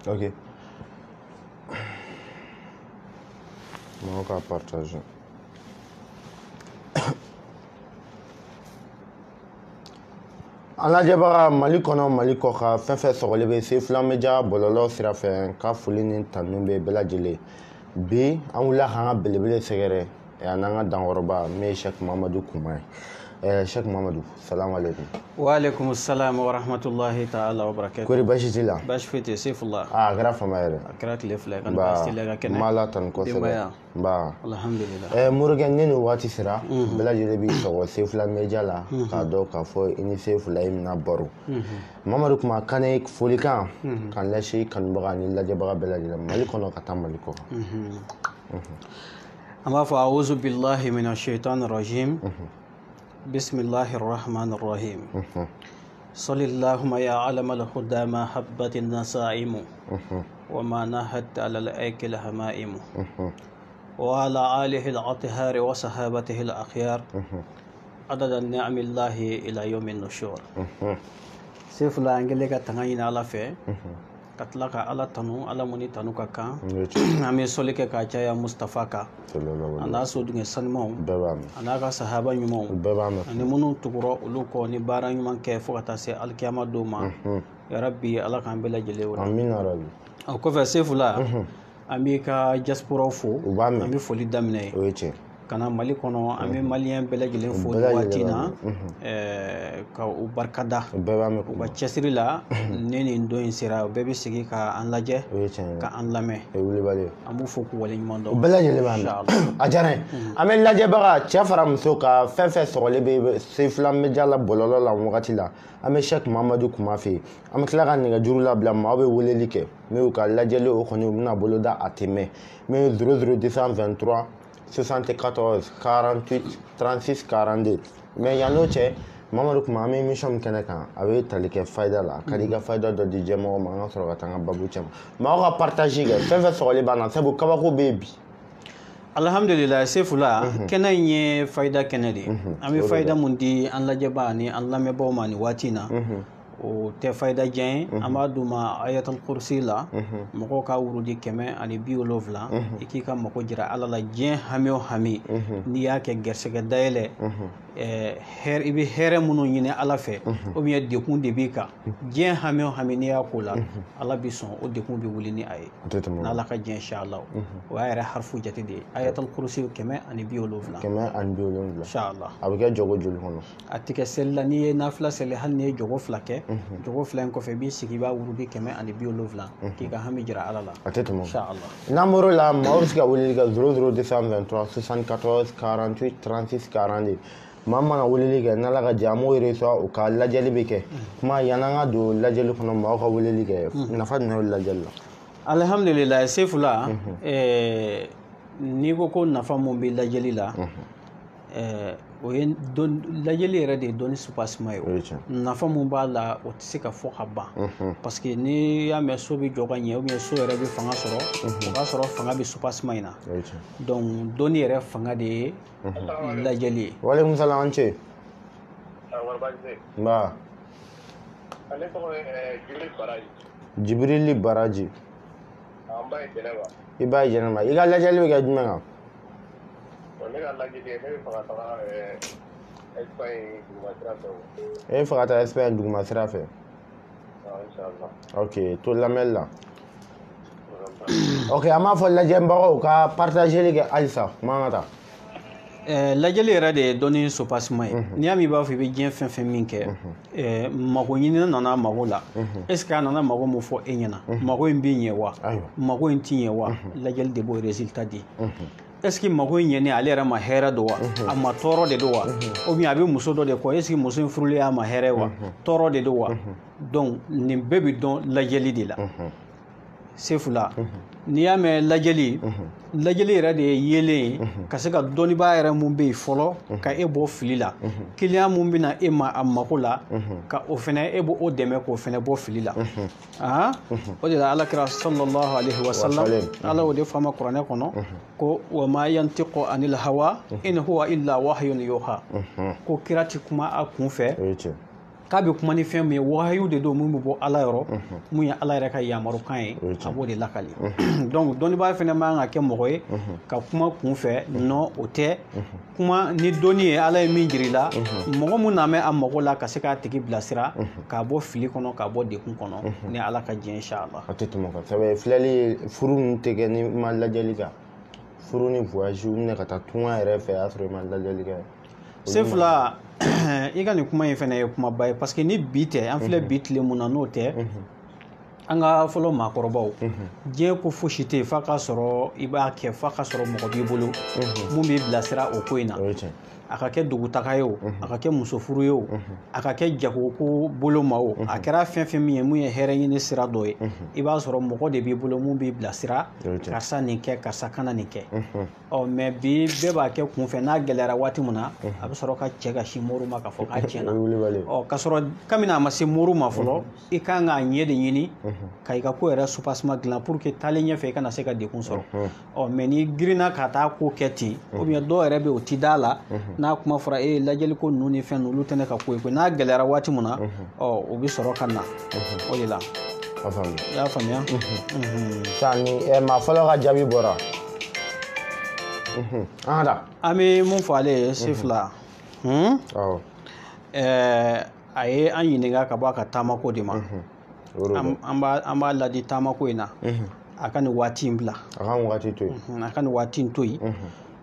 Ok. Mɔgɔw ka partager. An lajɛbaga Mali kɔnɔ, Mali kɔkan, fɛn fɛn sɔgɔlen bɛ Sefula Media bɔlɔlɔ sira fɛ, ka foli ni tanu bɛ bɛɛ lajɛlen. Bi an wulila k'an ka belebele sɛgɛrɛ a n'an ka dankɔrɔba min ye Sɛki Mamadu Kuma ye. Sɛki Mamadu, salamu aleykum. Wa aleykum salam wa rahmatulahi ta'ala wa barakatuh. Kori baasi t'i la? Baasi foyi tɛ, Sefula. Aa, a kɛra fama yɛrɛ. A kɛra tile fila ye, ka baasi t'i la, ka kɛnɛ. N b'Ala tanu kosɛbɛ. Denbaya. Nba. Alhamdulillah. Morikɛ, ni nin waati sera, bɛɛ lajɛlen b'i sɔgɔ Sefula Media la, k'a dɔn k'a fɔ i ni Sefula i bɛna baro. Mamadu Kuma, kan ye folikan k'an lase kanubaga ni lajɛbaga bɛɛ lajɛlen Mali kɔnɔ ka taa Mali kɔkan. An b'a fɔ awuzu billahi mina shaitan rajim. Bismillahir rahmanir rahim. Salillahuma ya alamal huda ma habbatin nasaimu wa ma nahat ala al-aikil hamaimu. Wa ala alihi al-athhar wa sahabatihi al-akhyar. Adada ni'amillahi ila yawmin nushur. Sefula, an kɛlen ka tanga ɲini Ala fɛ, ka tila ka Ala tanu, Ala mun ni tanu ka kan. An bɛ sɔli kɛ k'a caya Mustafa kan, a n'a sodunkɛ sanumanw, a n'a ka sahaba ɲumanw, ani minnu tugura olu kɔ ni baara ɲuman kɛ fo ka taa se alikiyama don ma. Ya Rabbi, Ala k'an bɛɛ lajɛlen o la. Amina Rabbi. O kɔfɛ Sefula, an b'i ka diaspora fo, an bɛ foli daminɛ ye. O ye tiɲɛ. Ka na Mali kɔnɔ, an bɛ maliyɛn bɛɛ lajɛlen fo nin waati na, ka u barikada u ka cɛsiri la. Ni nin don in sera, u bɛɛ bɛ sigi ka an lajɛ, ka an lamɛn. An b'u fo k'u waleɲuman dɔn. U bɛɛ lajɛlen b'a mɛn. A diyara n ye. An bɛ lajɛbaga cɛ fara muso kan, fɛn fɛn sɔgɔlen bɛ Sefula Media la bɔlɔlɔ la wagati la, an bɛ Sɛki Mamadu Kuma fɛ yen. An bɛ tila ka nɛgɛjuru labila, maaw bɛ weleli kɛ n'u y'u ka lajɛli o kɔni u bɛna boloda, a tɛ mɛn. Min ye 00 223 74 48 36 42. Mais yan'o cɛ, Mamadu Kuma, an bɛ émission min kɛnɛ kan, a bɛ tali kɛ fayida la. A ka di i ka fayida dɔ di jɛmɔgɔ ma, an ka sɔrɔ ka taa an ka babu cɛ ma. Maaw ka partage kɛ, fɛn fɛn sɔgɔlen b'an na, sabu kabako bɛ yen bi. Alhamdulillah, Sefula, kɛnɛ in ye fayida kɛnɛ de ye. An bɛ fayida mun di an lajɛbaa ni an lamɛnbaaw ma nin waati in na, o tɛ fayida diya ye. An b'a d'u ma ayatul kursi la, mɔgɔw ka wurudi 170, i k'i ka mako jira Ala la diɲɛ hami o hami. N'i y'a kɛ gɛrisigɛ dayɛlɛ, i bɛ hɛrɛ minnu ɲini Ala fɛ, ou bien dekun de b'i kan, diɲɛ hami o hami n'i y'a k'o la, Ala b'i sɔn, o dekun bɛ wuli ni a ye n'Ala ka diɲɛ inshallah. O y'a yɛrɛ harifu jate de ye, ayatul kursi 170. 170. Inshallah. A bɛ kɛ jɔgo joli kɔnɔ? A tɛ kɛ seli la, n'i ye nafila seli, hali n'i ye jɔgo fila kɛ, jɔgo fila in kɔfɛ i b'i sigi i b'a wurudi 170 k'i ka hami jira Ala la. A tɛ tɛmɛ. Inshallah. N'an bɔr'o la, maaw bɛ se ka weleli kɛ 00 223 74 48 36 42. Maa mana weleli kɛ, n'Ala ka jɛ, an b'o reçoit, u ka lajɛli bɛ kɛ. Kuma yan'an ka don lajɛli kɔnɔ, maaw ka weleli kɛ, nafa jumɛn bɛ lajɛli la? Alhamdulillah, Sefula, n'i ko ko nafa mun bɛ lajɛli la, o ye lajɛli yɛrɛ de ye dɔnni soubassement ye. Nafa mun b'a la, o tɛ se ka fɔ ka ban. Parce que n'i y'a mɛn so bɛ jɔ ka ɲɛ, ou bien so yɛrɛ bɛ fanga sɔrɔ, o b'a sɔrɔ fanga bɛ soubassement in na. Donc dɔnni yɛrɛ fanga de ye lajɛli ye. Walekum salam, an ce. Nba. Ale tɔgɔ ye Jibirili Baraji. Jibirili Baraji. An ba ye Jɛnɛba. I ba ye Jɛnɛba. I ka lajɛli bɛ kɛ jumɛn kan? Ne ka lajɛli, ne bɛ fɛ ka taga Espagne duguma sira fɛ. E bɛ fɛ ka taa Espagne duguma sira fɛ? Inshallah. Ok, to lamɛnli la. Ok, an b'a fɔ lajɛbagaw ka partageli kɛ halisa, kuma an ka taa. Lajɛli yɛrɛ de ye dɔnni soubassement ye. N'i y'a mɛn i b'a fɔ i bɛ diɲɛ fɛn fɛn min kɛ, mago ɲini nana mago la. Est ce que a nana mago mun fɔ e ɲɛna? Mago in b'i ɲɛ wa? Mago in t'i ɲɛ wa? Lajɛli de b'o résultat di. Est ce que mago in ɲɛnen ale yɛrɛ ma hɛrɛ don wa? A ma tɔɔrɔ de don wa? Ou bien a bɛ muso dɔ de kɔ, est ce que muso in furulen a ma hɛrɛ wa? Tɔɔrɔ de don wa? Donc nin bɛɛ bɛ dɔn lajɛli de la. Sefula, n'i y'a mɛn lajɛli, lajɛli yɛrɛ de ye yeelen ye, ka se ka dɔnnibaa yɛrɛ mun bɛ yen fɔlɔ, ka e bɔ fili la. Kiliyan mun bɛ na e ma a mako la, ka o fɛnɛ e b'o dɛmɛ k'o fɛnɛ bɔ fili la. O de la Ala kira sallallahu alaihi wa sallam, Ala y'o de fɔ a ma kuranɛ kɔnɔ, ko wa ma yantiqu anil hawa in huwa illa wahyun yuha. Ko kira ti kuma a kun fɛ. K'a bɛ kuma ni fɛn min ye, wahayu de don mun bɛ bɔ Ala yɔrɔ, mun ye Ala yɛrɛ ka yamarukan ye, a b'o de lakali. Donc dɔnnibaa fɛnɛ man kan ka kɛ mɔgɔ ye ka kuma kun fɛ, non, o tɛ kuma ni dɔnni ye. Ala ye min jir'i la, mɔgɔ mun na mɛn a mago la ka se k'a tigi bilasira k'a bɔ fili kɔnɔ, k'a bɔ degun kɔnɔ, ni Ala ka diɲɛ, inshallah. A tɛ tɛmɛ o kan. Sabu filɛli furu ninnu tɛ kɛ ni ma lajɛli kan. Furu ni voyage minɛ ka taa tunga yɛrɛ fɛ, y'a sɔrɔ i ma lajɛli kɛ. Sefula, i ka nin kuma in fɛnɛ ye kumaba ye, parce que ni bi tɛ, an filɛ bi tile mun na, n'o tɛ, an ka fɔlɔ maakɔrɔbaw, diɲɛ ko fosi tɛ yen f'a ka sɔrɔ i b'a kɛ, f'a ka sɔrɔ mɔgɔ b'i bolo mun b'i bilasira o ko in na. A ka kɛ dugutaga ye o, a ka kɛ musofuru ye o, a ka kɛ jagoko bolo ma o, a kɛra fɛn fɛn min ye mun ye hɛrɛ ɲini sira dɔ ye, i b'a sɔrɔ mɔgɔ de b'i bolo mun b'i bilasira, karisa nin kɛ, karisa kana nin kɛ. Ɔ mais bi bɛɛ b'a kɛ kunfɛ, n'a gɛlɛyara waati min na, a bɛ sɔrɔ ka cɛ ka sin mori ma k'a fɔ k'a tiɲɛna. Ɔ k'a sɔrɔ kabini a ma se mori ma fɔlɔ, i kan k'a ɲɛ de ɲini ka i ka ko yɛrɛ soubassement dilan pour que taalen ɲɛfɛ i kana se ka degun sɔrɔ. Ɔ mais n'i girinna ka taa ko kɛ ten, ou bien dɔw yɛrɛ bɛ yen o ti da la, n'a kuma fɔra e lajɛli ko ninnu ni fɛn ninnu olu tɛ ne ka ko ye koyi, n'a gɛlɛyara waati min na, ɔ o bɛ sɔrɔ ka na o de la. I y'a faamuya? Sisan ni maa fɔlɔ ka jaabi bɔra. An bɛ mun fɔ ale ye Sefula? A ye an ɲininka ka bɔ a ka taamako de ma. An b'a ladi taamako in na, a ka nin waati in bila. A ka nin waati to yen. A ka nin waati in to yen.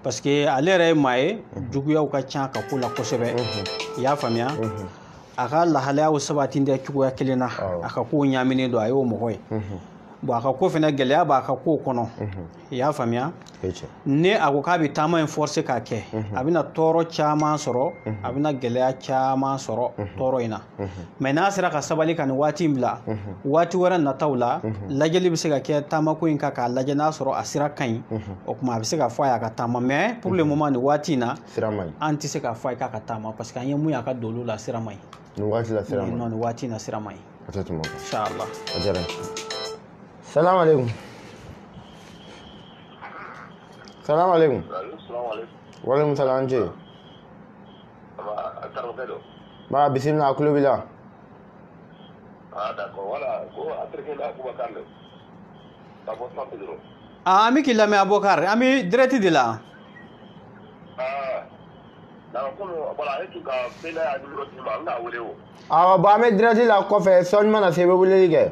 Parce que ale yɛrɛ ye maa ye, juguyaw ka ca ka ko la kosɛbɛ. I y'a faamuya? A ka lahalayaw sabati tɛ cogoya kelen na. A ka kow ɲaaminen don, a y'o mɔgɔ ye. Bon a ka ko fɛnɛ gɛlɛya b'a ka kow kɔnɔ. I y'a faamuya? Ni a ko k'a bɛ taama in forcer k'a kɛ, a bɛna tɔɔrɔ caman sɔrɔ, a bɛna gɛlɛya caman sɔrɔ tɔɔrɔ in na. Mais n'a sera ka sabali ka nin waati in bila, waati wɛrɛ nataw la, lajɛli bɛ se ka kɛ taamako in kan k'a lajɛ n'a sɔrɔ a sira ka ɲi. O tuma a bɛ se ka fɔ a ye a ka taama, mais pour le moment nin waati in na, an tɛ se k'a fɔ a ye k'a ka taama, parce que an ye mun ye a ka dolu la, sira man ɲi. Nin waati la sira man ɲi. Non, nin waati in na sira man ɲi. A tɛ tɛmɛ o kan. Inshallah. A diyara n ye. Salam alaikum. Salam alaikum. Wa alaikum salam. Ce. Ba bisimila, a tulo b'i la. Ah d'accord, voilà, ko a terikɛ la Abubakar le. Ka bɔ San Pedro. Ah, an bɛ k'i lamɛn Abubakar, an bɛ direct de la. Ah. D'accord, voilà, e tun ka Bela y'a numéro di ma, n k'a wele o. Awɔ, bon an bɛ direct la kɔfɛ, sɔɔni mana se i bɛ weleli kɛ.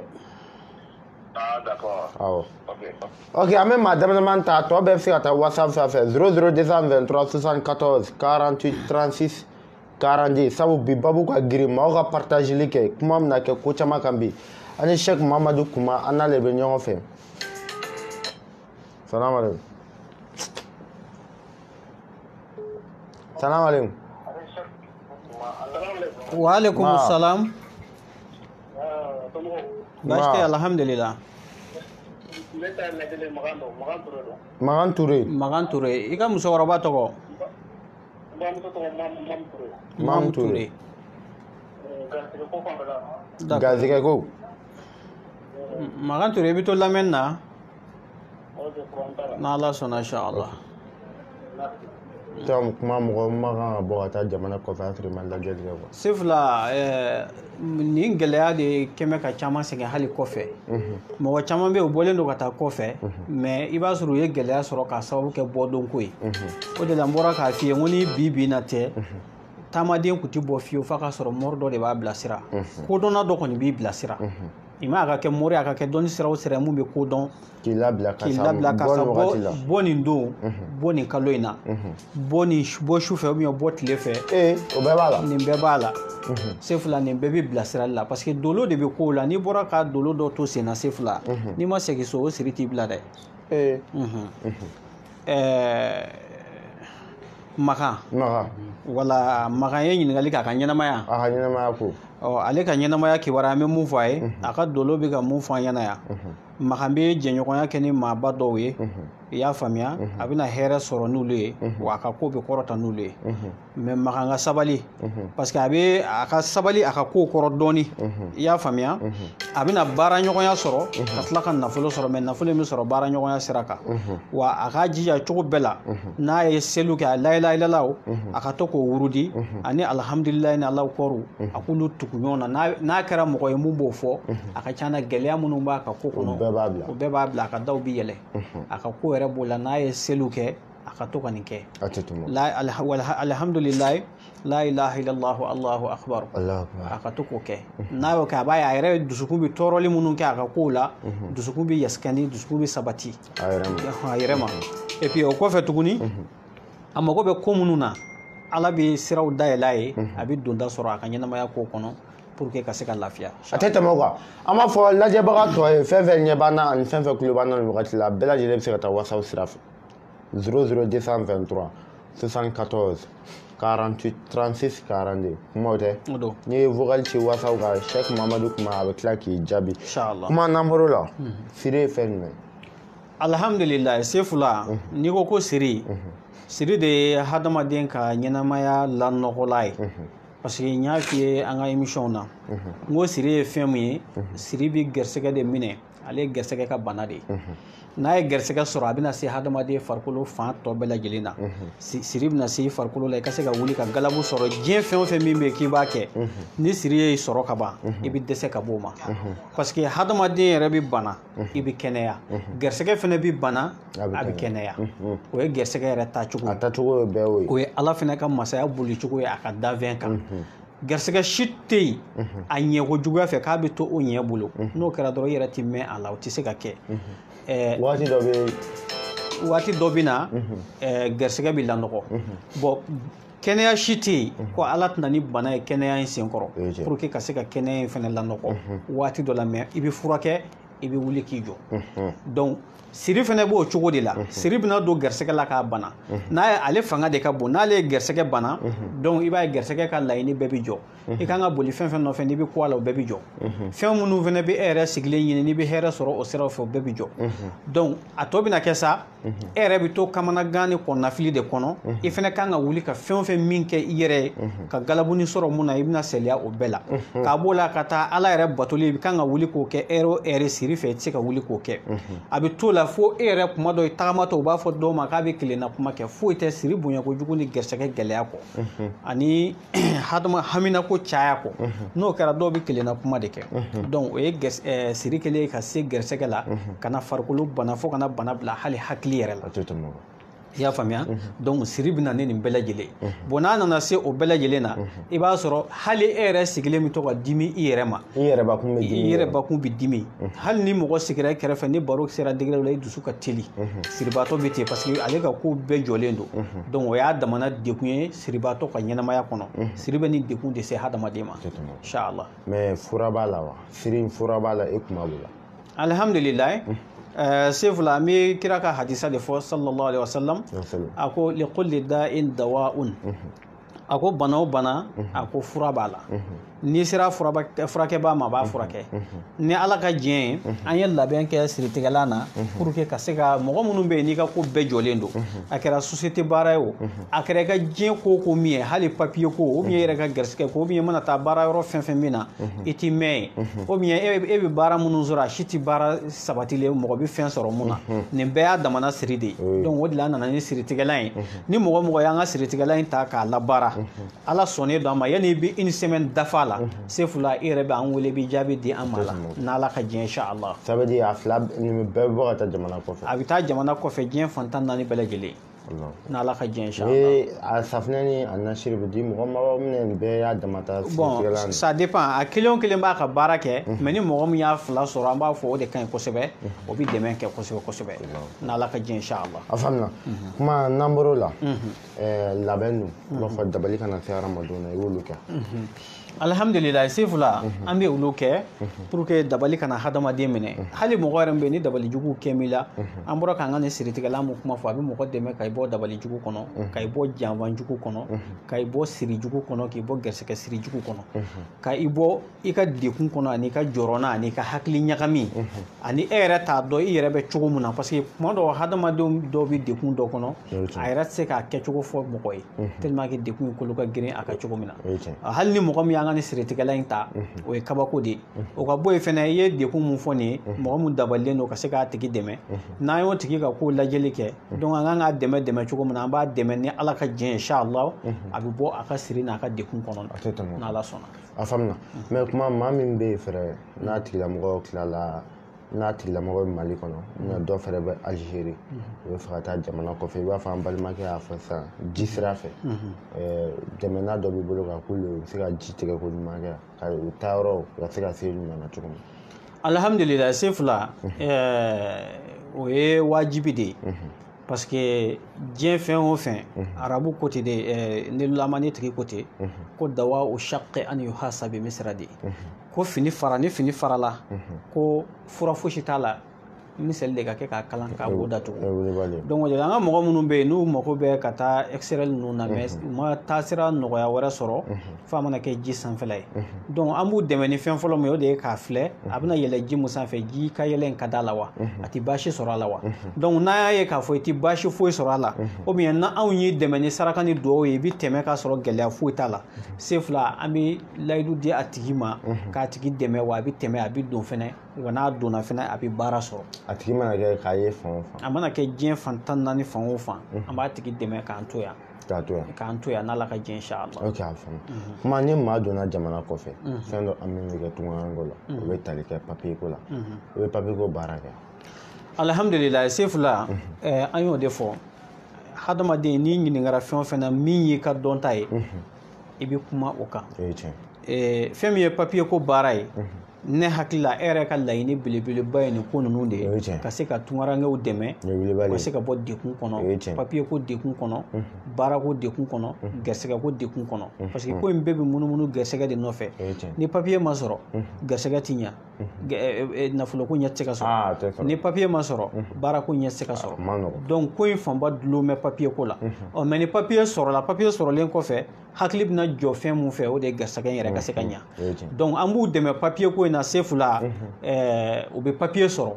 Ah d'accord. Awɔ. Ok. Ok, an bɛ maa dama dama ta, tɔ bɛɛ bɛ se ka taa WhatsApp sanfɛ 00223 74 48 36 40. Sabu bi babu ka girin, maaw ka partageli kɛ, kuma bɛna kɛ ko caman kan bi. An ni Cheikh Mamadu Kuma, an n'ale bɛ ɲɔgɔn fɛ. Salam alaikum. Salam alaikum. Wa alaikum salam. Baasi tɛ, alhamdulillah. Magan Touré. Magan Touré. I ka musokɔrɔba tɔgɔ? Mam Touré. Garizigɛ ko. Magan Touré, i bɛ to lamɛnni na? N'Ala sɔnna, inshallah. Kuma mɔgɔ ma kan ka bɔ ka taa jamana kɔfɛ a sɔrɔ i ma lajɛli kɛ quoi. Sefula, nin gɛlɛya de kɛmɛ ka caman sɛgɛn hali kɔfɛ. Mɔgɔ caman bɛ yen, u bɔlen don ka taa kɔfɛ, mais i b'a sɔrɔ u ye gɛlɛya sɔrɔ k'a sababu kɛ bɔdonko ye. O de la n bɔra k'a f'i ye n ko ni bi bi in na tɛ, taamaden kun tɛ bɔ fiyewu f'a ka sɔrɔ mori dɔ de b'a bilasira. Kodɔnna dɔ kɔni b'i bilasira. I ma a ka kɛ mori, a ka kɛ dɔnni sira o sira mun bɛ kodɔn. K'i labila karisa bɔ nin don, bɔ nin kalo in na, bɔ nin bɔ su fɛ ou bien bɔ tile fɛ. O bɛɛ b'a la. Nin bɛɛ b'a la. Sefula, nin bɛɛ bɛ bilasirali la, parce que dolo de bɛ kow la. N'i bɔra ka dolo dɔ to sen na Sefula, n'i ma segin so, o siri t'i bila dɛ. Makan. Wala Makan ye ɲininkali k'a ka ɲɛnamaya. A ka ɲɛnamaya ko. Ɔ ale ka ɲɛnamaya kibaruya, an bɛ mun fɔ a ye, a ka dolo bɛ ka mun fɔ an ɲɛna yan. Makan bɛ jɛɲɔgɔnya kɛ ni maaba dɔw ye, i y'a faamuya, a bɛna hɛrɛ sɔrɔ n'olu ye, wa a ka ko bɛ kɔrɔta n'olu ye. Mais Makan ka sabali, parce que a bɛ a ka sabali a ka kow kɔrɔ dɔɔni, i y'a faamuya, a bɛna baara ɲɔgɔnya sɔrɔ ka tila ka nafolo sɔrɔ, mais nafolo in bɛ sɔrɔ baara ɲɔgɔnya sira kan. Wa a k'a jija cogo bɛɛ la, n'a ye seliw kɛ, a layilayilalaw, a ka to k'o wurudi, ani alihamudulilayi ni Alahu kɔru, a k'olu tugu ɲɔgɔn na. N'a kɛra mɔgɔ ye mun b'o fɔ, a ka ca na gɛlɛya minnu b'a ka ko kɔnɔ, o bɛɛ b'a bila, a ka daw bi yɛlɛ, a ka ko yɛrɛ b'o la. N'a ye seliw kɛ, a ka to ka nin kɛ. Alhamdulilayi, la ilaha illallah, Allahu akbar, a ka to k'o kɛ. N'a y'o kɛ, a b'a ye a yɛrɛ dusukun bɛ tɔɔrɔli minnu kɛ a ka kow la, dusukun bɛ yasikani, dusukun bɛ sabati a yɛrɛ ma. Et puis o kɔfɛ tuguni, a mago bɛ ko minnu na, Ala bɛ siraw dayɛlɛ a ye, a bɛ donda sɔrɔ a ka ɲɛnamaya ko kɔnɔ, pour que ka se ka lafiya. A tɛ tɛmɛ o kan. An b'a fɔ lajɛbaga tɔ ye, fɛn fɛn ɲɛ b'an na ani fɛn fɛn tulo b'an na nin wagati la, bɛɛ lajɛlen bɛ se ka taa WhatsApp sira fɛ 00223 74 48 36 42. Kuma o tɛ? N'i ye vocal ci WhatsApp kan, Cheikh Mamadu Kuma a bɛ tila k'i jaabi. Kuma n'an bɔr'o la, siri ye fɛn jumɛn? Alhamdulilayi, Sefula, n'i ko ko siri, siri de ye hadamaden ka ɲɛnamaya lanɔgɔla ye. Parce que n y'a f'i ye an ka émission na, n ko siri ye fɛn min ye, siri bɛ gɛrisigɛ de minɛ, ale ye gɛrisigɛ ka bana de ye. N'a ye gɛrisigɛ sɔrɔ, a bɛna se hadamaden farikolo fan tɔ bɛɛ lajɛlen na. Siri bɛna se i farikolo la, i ka se ka wuli ka galabu sɔrɔ diɲɛ fɛn o fɛn min bɛ yen k'i b'a kɛ, ni siri y'i sɔrɔ ka ban, i bɛ dɛsɛ ka bɔ o ma. Parce que hadamaden yɛrɛ bɛ bana, i bɛ kɛnɛya. Gɛrisigɛ fɛnɛ bɛ bana, a bɛ kɛnɛya. O ye gɛrisigɛ yɛrɛ taacogo ye. A taacogo ye bɛɛ o ye. O ye Ala fɛnɛ ka masaya bolicogo ye a ka danfɛn kan. Gɛrisigɛ si tɛ yen a ɲɛko juguya fɛ k'a bɛ to o ɲɛ bolo. N'o kɛra dɔrɔn, i yɛrɛ tɛ mɛn a la, o tɛ se ka kɛ. Waati dɔ bɛ na, gɛrisigɛ bɛ lanɔgɔ. Bon, kɛnɛya si tɛ yen ko Ala tɛna ni bana ye kɛnɛya in senkɔrɔ, pour que ka se ka kɛnɛya in fɛnɛ lanɔgɔ waati dɔ la, mais i bɛ furakɛ, i bɛ wuli k'i jɔ. Donc siri fɛnɛ b'o cogo de la. Siri bɛna don gɛrisigɛ la k'a bana. N'a ye, ale fanga de ka bon, n'ale ye gɛrisigɛ bana, donc i b'a ye gɛrisigɛ ka laɲini bɛɛ bɛ jɔ. I kan ka boli fɛn fɛn nɔfɛ, n'i bɛ ko a la, o bɛɛ bɛ jɔ. Fɛn minnu fɛnɛ bɛ e yɛrɛ sigilen ɲini, n'i bɛ hɛrɛ sɔrɔ o siraw fɛ, o bɛɛ bɛ jɔ. Donc a tɔ bɛna kɛ sa, e yɛrɛ bɛ to kamanagan ni kɔnɔnafili de kɔnɔ. I fɛnɛ kan ka wuli ka fɛn o fɛn min kɛ i yɛrɛ ye, ka galabuni sɔrɔ mun na, i bɛna saliya o bɛɛ la. K'a b'o la ka taa Ala yɛrɛ batoli, i kan ka wuli k'o kɛ ɛri o ɛri siri fɛ, i tɛ se ka wuli k'o kɛ. A bɛ t'o la fo e yɛrɛ kuma dɔ i tagamatɔ, u b'a fɔ dɔw ma k'a bɛ kelenna kuma kɛ. Foyi tɛ siri bonya kojugu ni gɛrisigɛ gɛlɛya kɔ, ani haminako caya kɔ. N'o kɛra, dɔw bɛ kelenna kuma de kɛ. Donc o ye siri kɛlen ye ka se gɛrisigɛ la, ka na farikolo bana, fo ka na bana bila hali hakili yɛrɛ la. I y'a faamuya? Donc siri bɛ na ni nin bɛɛ lajɛlen. Bon, n'a nana se o bɛɛ lajɛlen na, i b'a sɔrɔ hali e yɛrɛ sigilen bɛ to ka dimi i yɛrɛ ma. I yɛrɛ bakun bɛ dimi. I yɛrɛ bakun bɛ dimi. Hali ni mɔgɔ sigira i kɛrɛfɛ, ni baro sera degré dɔ la, i dusu ka teli. Siribaatɔ bɛ ten, parce que ale ka ko bɛɛ jɔlen don. Donc o y'a damana dekun ye siribaatɔ ka ɲɛnamaya kɔnɔ. Siri bɛ ni dekun de se hadamaden ma. Inshallah. Mais fura b'a la wa? Siri fura b'a la, e kuma b'o la. Alhamdulilayi. Sefula, an bɛ kira ka hadisa de fɔ, sallallahu alaihi wasallam, a ko li kulli da'in dawa'un, a ko bana o bana, a ko fura b'a la. N'i sera furakɛbaa ma, a b'a furakɛ. Ni Ala ka diɲɛ ye, an ye labɛn kɛ siritigɛlan na, pour que ka se ka mɔgɔ minnu bɛ yen n'i ka ko bɛɛ jɔlen don, a kɛra société baara ye o, a kɛra i ka diɲɛ ko o ko min ye, hali papier ko, ou bien i yɛrɛ ka gɛrisigɛ ko, ou bien i mana taa baara yɔrɔ fɛn fɛn min na, i ti mɛn yen, ou bien e bɛ baara minnu sɔrɔ, a si ti baara sabatilen, mɔgɔ bɛ fɛn sɔrɔ mun na. Nin bɛɛ y'a damana siri de ye. Donc o de la an nana ni siritigɛlan ye. Ni mɔgɔ mɔgɔ y'an ka siritigɛlan in ta k'a labaara, Ala sɔnnen don a ma, yanni i bɛ une semaine dafa la, Sefula, i yɛrɛ bɛ an wele, i bɛ jaabi di an ma la, n'Ala ka diɲɛ, inshallah. Ça veut dire a fila nin bɛɛ bɛ bɔ ka taa jamana kɔfɛ. A bɛ taa jamana kɔfɛ, diɲɛ fantan naani bɛɛ lajɛlen, n'Ala ka diɲɛ, inshallah. Ni a safunɛ ni a nasiri bɛ di mɔgɔ ma, minɛ nin bɛɛ y'a dama ta. Bon, ça dépend, a kelen o kelen b'a ka baara kɛ, mais ni mɔgɔ min y'a fila sɔrɔ, an b'a fɔ o de ka ɲi kosɛbɛ, o bɛ dɛmɛ kɛ kosɛbɛ kosɛbɛ, n'Ala ka diɲɛ, inshallah. A faamuna. Kuma n'an bɔr'o la, labɛn dun, i b'a fɔ dabali kana se hadamadenw na, i b'olu kɛ. Alhamdulillah, Sefula, an bɛ olu kɛ pour que dabali kana hadamaden minɛ. Hali mɔgɔ yɛrɛ bɛ yen ni dabali jugu kɛ la, an bɔra k'an ka nin siritigɛla mun kuma fɔ, a bɛ mɔgɔ dɛmɛ ka i bɔ dabali jugu kɔnɔ, ka i bɔ janfan jugu kɔnɔ, ka i bɔ siri jugu kɔnɔ, k'i bɔ gɛrɛsɛgɛ siri jugu kɔnɔ, ka i bɔ i ka dekun kɔnɔ ani ka jɔrɔna ani ka hakili ɲagami ani e yɛrɛ t'a dɔn i yɛrɛ bɛ cogo min na. Parce que kuma dɔw hadamadenw dɔw bɛ dekun dɔ kɔnɔ, a yɛrɛ tɛ se k'a kɛcogo fɔ mɔgɔ ye tellement que dekun in kolo ka girin a ka cogo min na. Hali ni mɔgɔ min y'an ka nin siritigɛla in ta, o ye kabako de ye. O ka bɔ yen fɛnɛ, i ye dekun mun fɔ nin ye, mɔgɔ mun dabalilen don ka se k'a tigi dɛmɛ, n'an y'o tigi ka ko lajɛli kɛ, donc an kan k'a dɛmɛ cogo min na, an b'a dɛmɛ ni Ala ka jɛn, inshallah a bɛ bɔ a ka siri n'a ka dekun kɔnɔ n'Ala sɔnna. A faamuna. Mais kuma maa min bɛ yen fɛnɛ n'a tigilamɔgɔ tilala, n'a tigilamɔgɔ bɛ Mali kɔnɔ, n'a dɔ fɛnɛ bɛ Algérie, u bɛ fɛ ka taa jamana kɔfɛ, i b'a fɔ an balimakɛ y'a fɔ sisan ji sira fɛ, dɛmɛna dɔ b'i bolo ka k'olu ye, u bɛ se ka ji tigɛ ko ɲuman kɛ ka u taa yɔrɔ u ka se ka se ɲuman na cogo min. Alhamdulillah, Sefula, o ye wajibi de ye. Parce que diɲɛ fɛn o fɛn, arabu ko ten de, ne lamani tigi ko ten, ko dawa o shaqqi an yuhasabi misra de, ko fini fara ni fini farala, ko fura fosi t'a la, misali de ka kɛ k'a kalan k'a b'o datugu. Donc an ka mɔgɔ minnu bɛ yen n'u mago bɛ ka taa extérieur ninnu na, mais u ma taasira nɔgɔya wɛrɛ sɔrɔ f'a mana kɛ ji sanfɛla ye, donc an b'u dɛmɛ ni fɛn fɔlɔ min ye, o de ye k'a filɛ a bɛna yɛlɛ ji mun sanfɛ, ji ka yɛlɛ in ka d'a la wa, a tɛ baasi sɔrɔ a la wa. Donc n'an y'a ye k'a fɔ i tɛ baasi foyi sɔrɔ a la, ou bien n'anw y'i dɛmɛ ni saraka ni duwawu ye, i bɛ tɛmɛ k'a sɔrɔ gɛlɛya foyi t'a la, Sefula, an bɛ layidu di a tigi ma k'a tigi dɛmɛ, wa a bɛ tɛmɛ, a bɛ don fɛnɛ, wa n'a donna fɛnɛ a bɛ baara sɔrɔ. A tigi mana kɛ k'a ye fan o fan, a mana kɛ diɲɛ fan 14 fan o fan, an b'a tigi dɛmɛ k'an to yan, k'an to yan n'Ala ka diɲɛ inshallah. Ok, a faamu. Kuma ni maa donna jamana kɔfɛ, fɛn dɔ an min bɛ kɛ tungaranko la, o bɛ tali kɛ papiye ko la, o bɛ papiye ko baara kɛ. Alhamdulillah, Sefula, an y'o de fɔ, hadamaden n'i ɲininkara fɛn o fɛn na min y'i ka dɔnta ye, i bɛ kuma o kan. Fɛn min ye papiye ko baara ye, ne hakili la e yɛrɛ ka laɲini belebeleba ye nin ko ninnu de ye, ka se ka tungarankew dɛmɛ, ka se ka bɔ dekun kɔnɔ, papiye ko dekun kɔnɔ, baara ko dekun kɔnɔ, gɛrɛsɛgɛ ko dekun kɔnɔ. Parce que ko in bɛɛ bɛ munumunu gɛrɛsɛgɛ de nɔfɛ. Ni papiye ma sɔrɔ, gɛrɛsɛgɛ ti ɲa, nafoloko ɲɛ tɛ se ka sɔrɔ. Ni papiye ma sɔrɔ, baarako ɲɛ tɛ se ka sɔrɔ. Donc ko in fanba dulon bɛ papiye ko la. Ɔ mais ni papiye sɔrɔla, papiye sɔrɔlen kɔfɛ, hakili bɛna jɔ fɛn mun fɛ, o de ye gɛrɛsɛgɛ in yɛrɛ ka se ka ɲa. Donc an b'u dɛmɛ papiye ko in na, Sefula, u bɛ papiye sɔrɔ.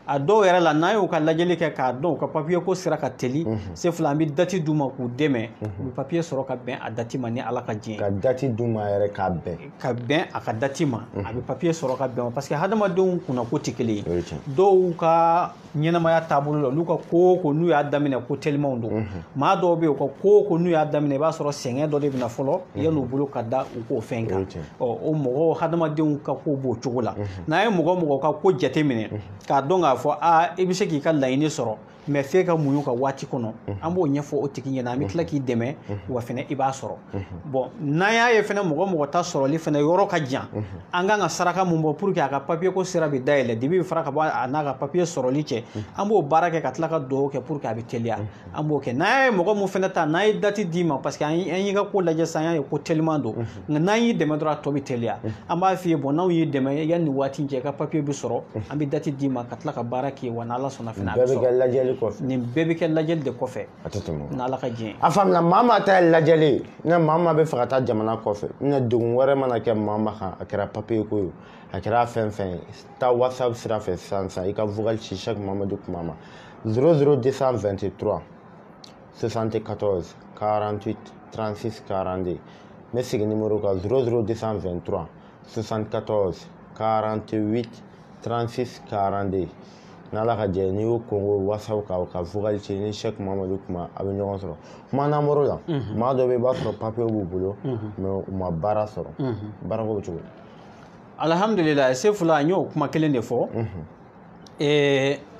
A dɔw yɛrɛ la, n'an y'u ka lajɛli kɛ k'a dɔn u ka papiye ko sira ka teli, Sefula, an bɛ dati d'u ma k'u dɛmɛ, u bɛ papiye sɔrɔ ka bɛn a dati ma ni Ala ka diɲɛ. Ka dati d'u ma yɛrɛ k'a bɛn. Ka bɛn a ka dati ma, a bɛ papiye sɔrɔ ka bɛn, parce que hadamadenw kunnako tɛ kelen ye. Dɔw ka ɲɛnamaya taabolo la, olu ka ko o ko n'u y'a daminɛ ko telimanw don. Maa dɔw bɛ yen, u ka ko o ko n'u y'a daminɛ, i b'a sɔrɔ sɛgɛn dɔ de bɛ na fɔlɔ yan'u bolo ka da u k'o fɛn kan. Ɔ o mɔgɔw, hadamadenw ka ko b'o cogo la. N'an ye mɔgɔ ka ko jateminɛ k'a dɔn k'a fɔ aa i bɛ se k'i ka laɲini sɔrɔ, mais f'e ka muɲu ka waati kɔnɔ, an b'o ɲɛfɔ o tigi ɲɛna, an bɛ tila k'i dɛmɛ, wa fɛnɛ i b'a sɔrɔ. Bon n'an y'a ye fɛnɛ mɔgɔ ta sɔrɔli fɛnɛ yɔrɔ ka jan, an kan ka saraka mun bɔ pour que a ka papiye ko sira bɛ dayɛlɛ, dibi bɛ fara ka bɔ a n'a ka papiye sɔrɔli cɛ, an b'o baara kɛ ka tila ka dugawu kɛ pour que a bɛ teliya, an b'o kɛ. N'an y'a ye mɔgɔ mun fɛnɛ ta, n'an ye dati d'i ma, parce que an y'i ka ko lajɛ sisan, an y'a ye ko teliman don, nka n'an y'i dɛmɛ dɔrɔn a tɔ bɛ teliya, an b'a f'i ye bon n'anw y'i dɛmɛ yanni nin waati cɛ i ka papiye bɛ sɔrɔ, an bɛ dati d'i ma ka tila ka baara k'i ye, wa n'Ala sɔnna fɛnɛ a bɛ sɔrɔ. Nin bɛɛ bɛ kɛ lajɛli de kɔfɛ. A tɛ tɛmɛ. N'Ala ka diɲɛ. A faamuna. Maa maa ta ye lajɛli ye, ne maa maa bɛ fɛ ka taa jamana kɔfɛ, ne degun wɛrɛ mana kɛ maa maa kan, a kɛra papiye ko ye, a kɛra fɛn fɛn ye, taa WhatsApp sira fɛ sisan sisan, i ka vocal ci Cheikh Mamadu Kuma ma 00223 74 48 36 42. N bɛ segin numéro kan 00223 74 48 36 42. N'Ala ka jɛ, n'i y'o kɔngo WhatsApp kan ka vocal ci ni Cheikh Mamadu Kuma, a bɛ ɲɔgɔn sɔrɔ. Kuma n'an bɔr'o la, maa dɔ bɛ yen i b'a sɔrɔ papiye b'u bolo, mais u ma baara sɔrɔ. Baarako bɛ cogo di? Alhamdulillah, Sefula, n y'o kuma kelen de fɔ.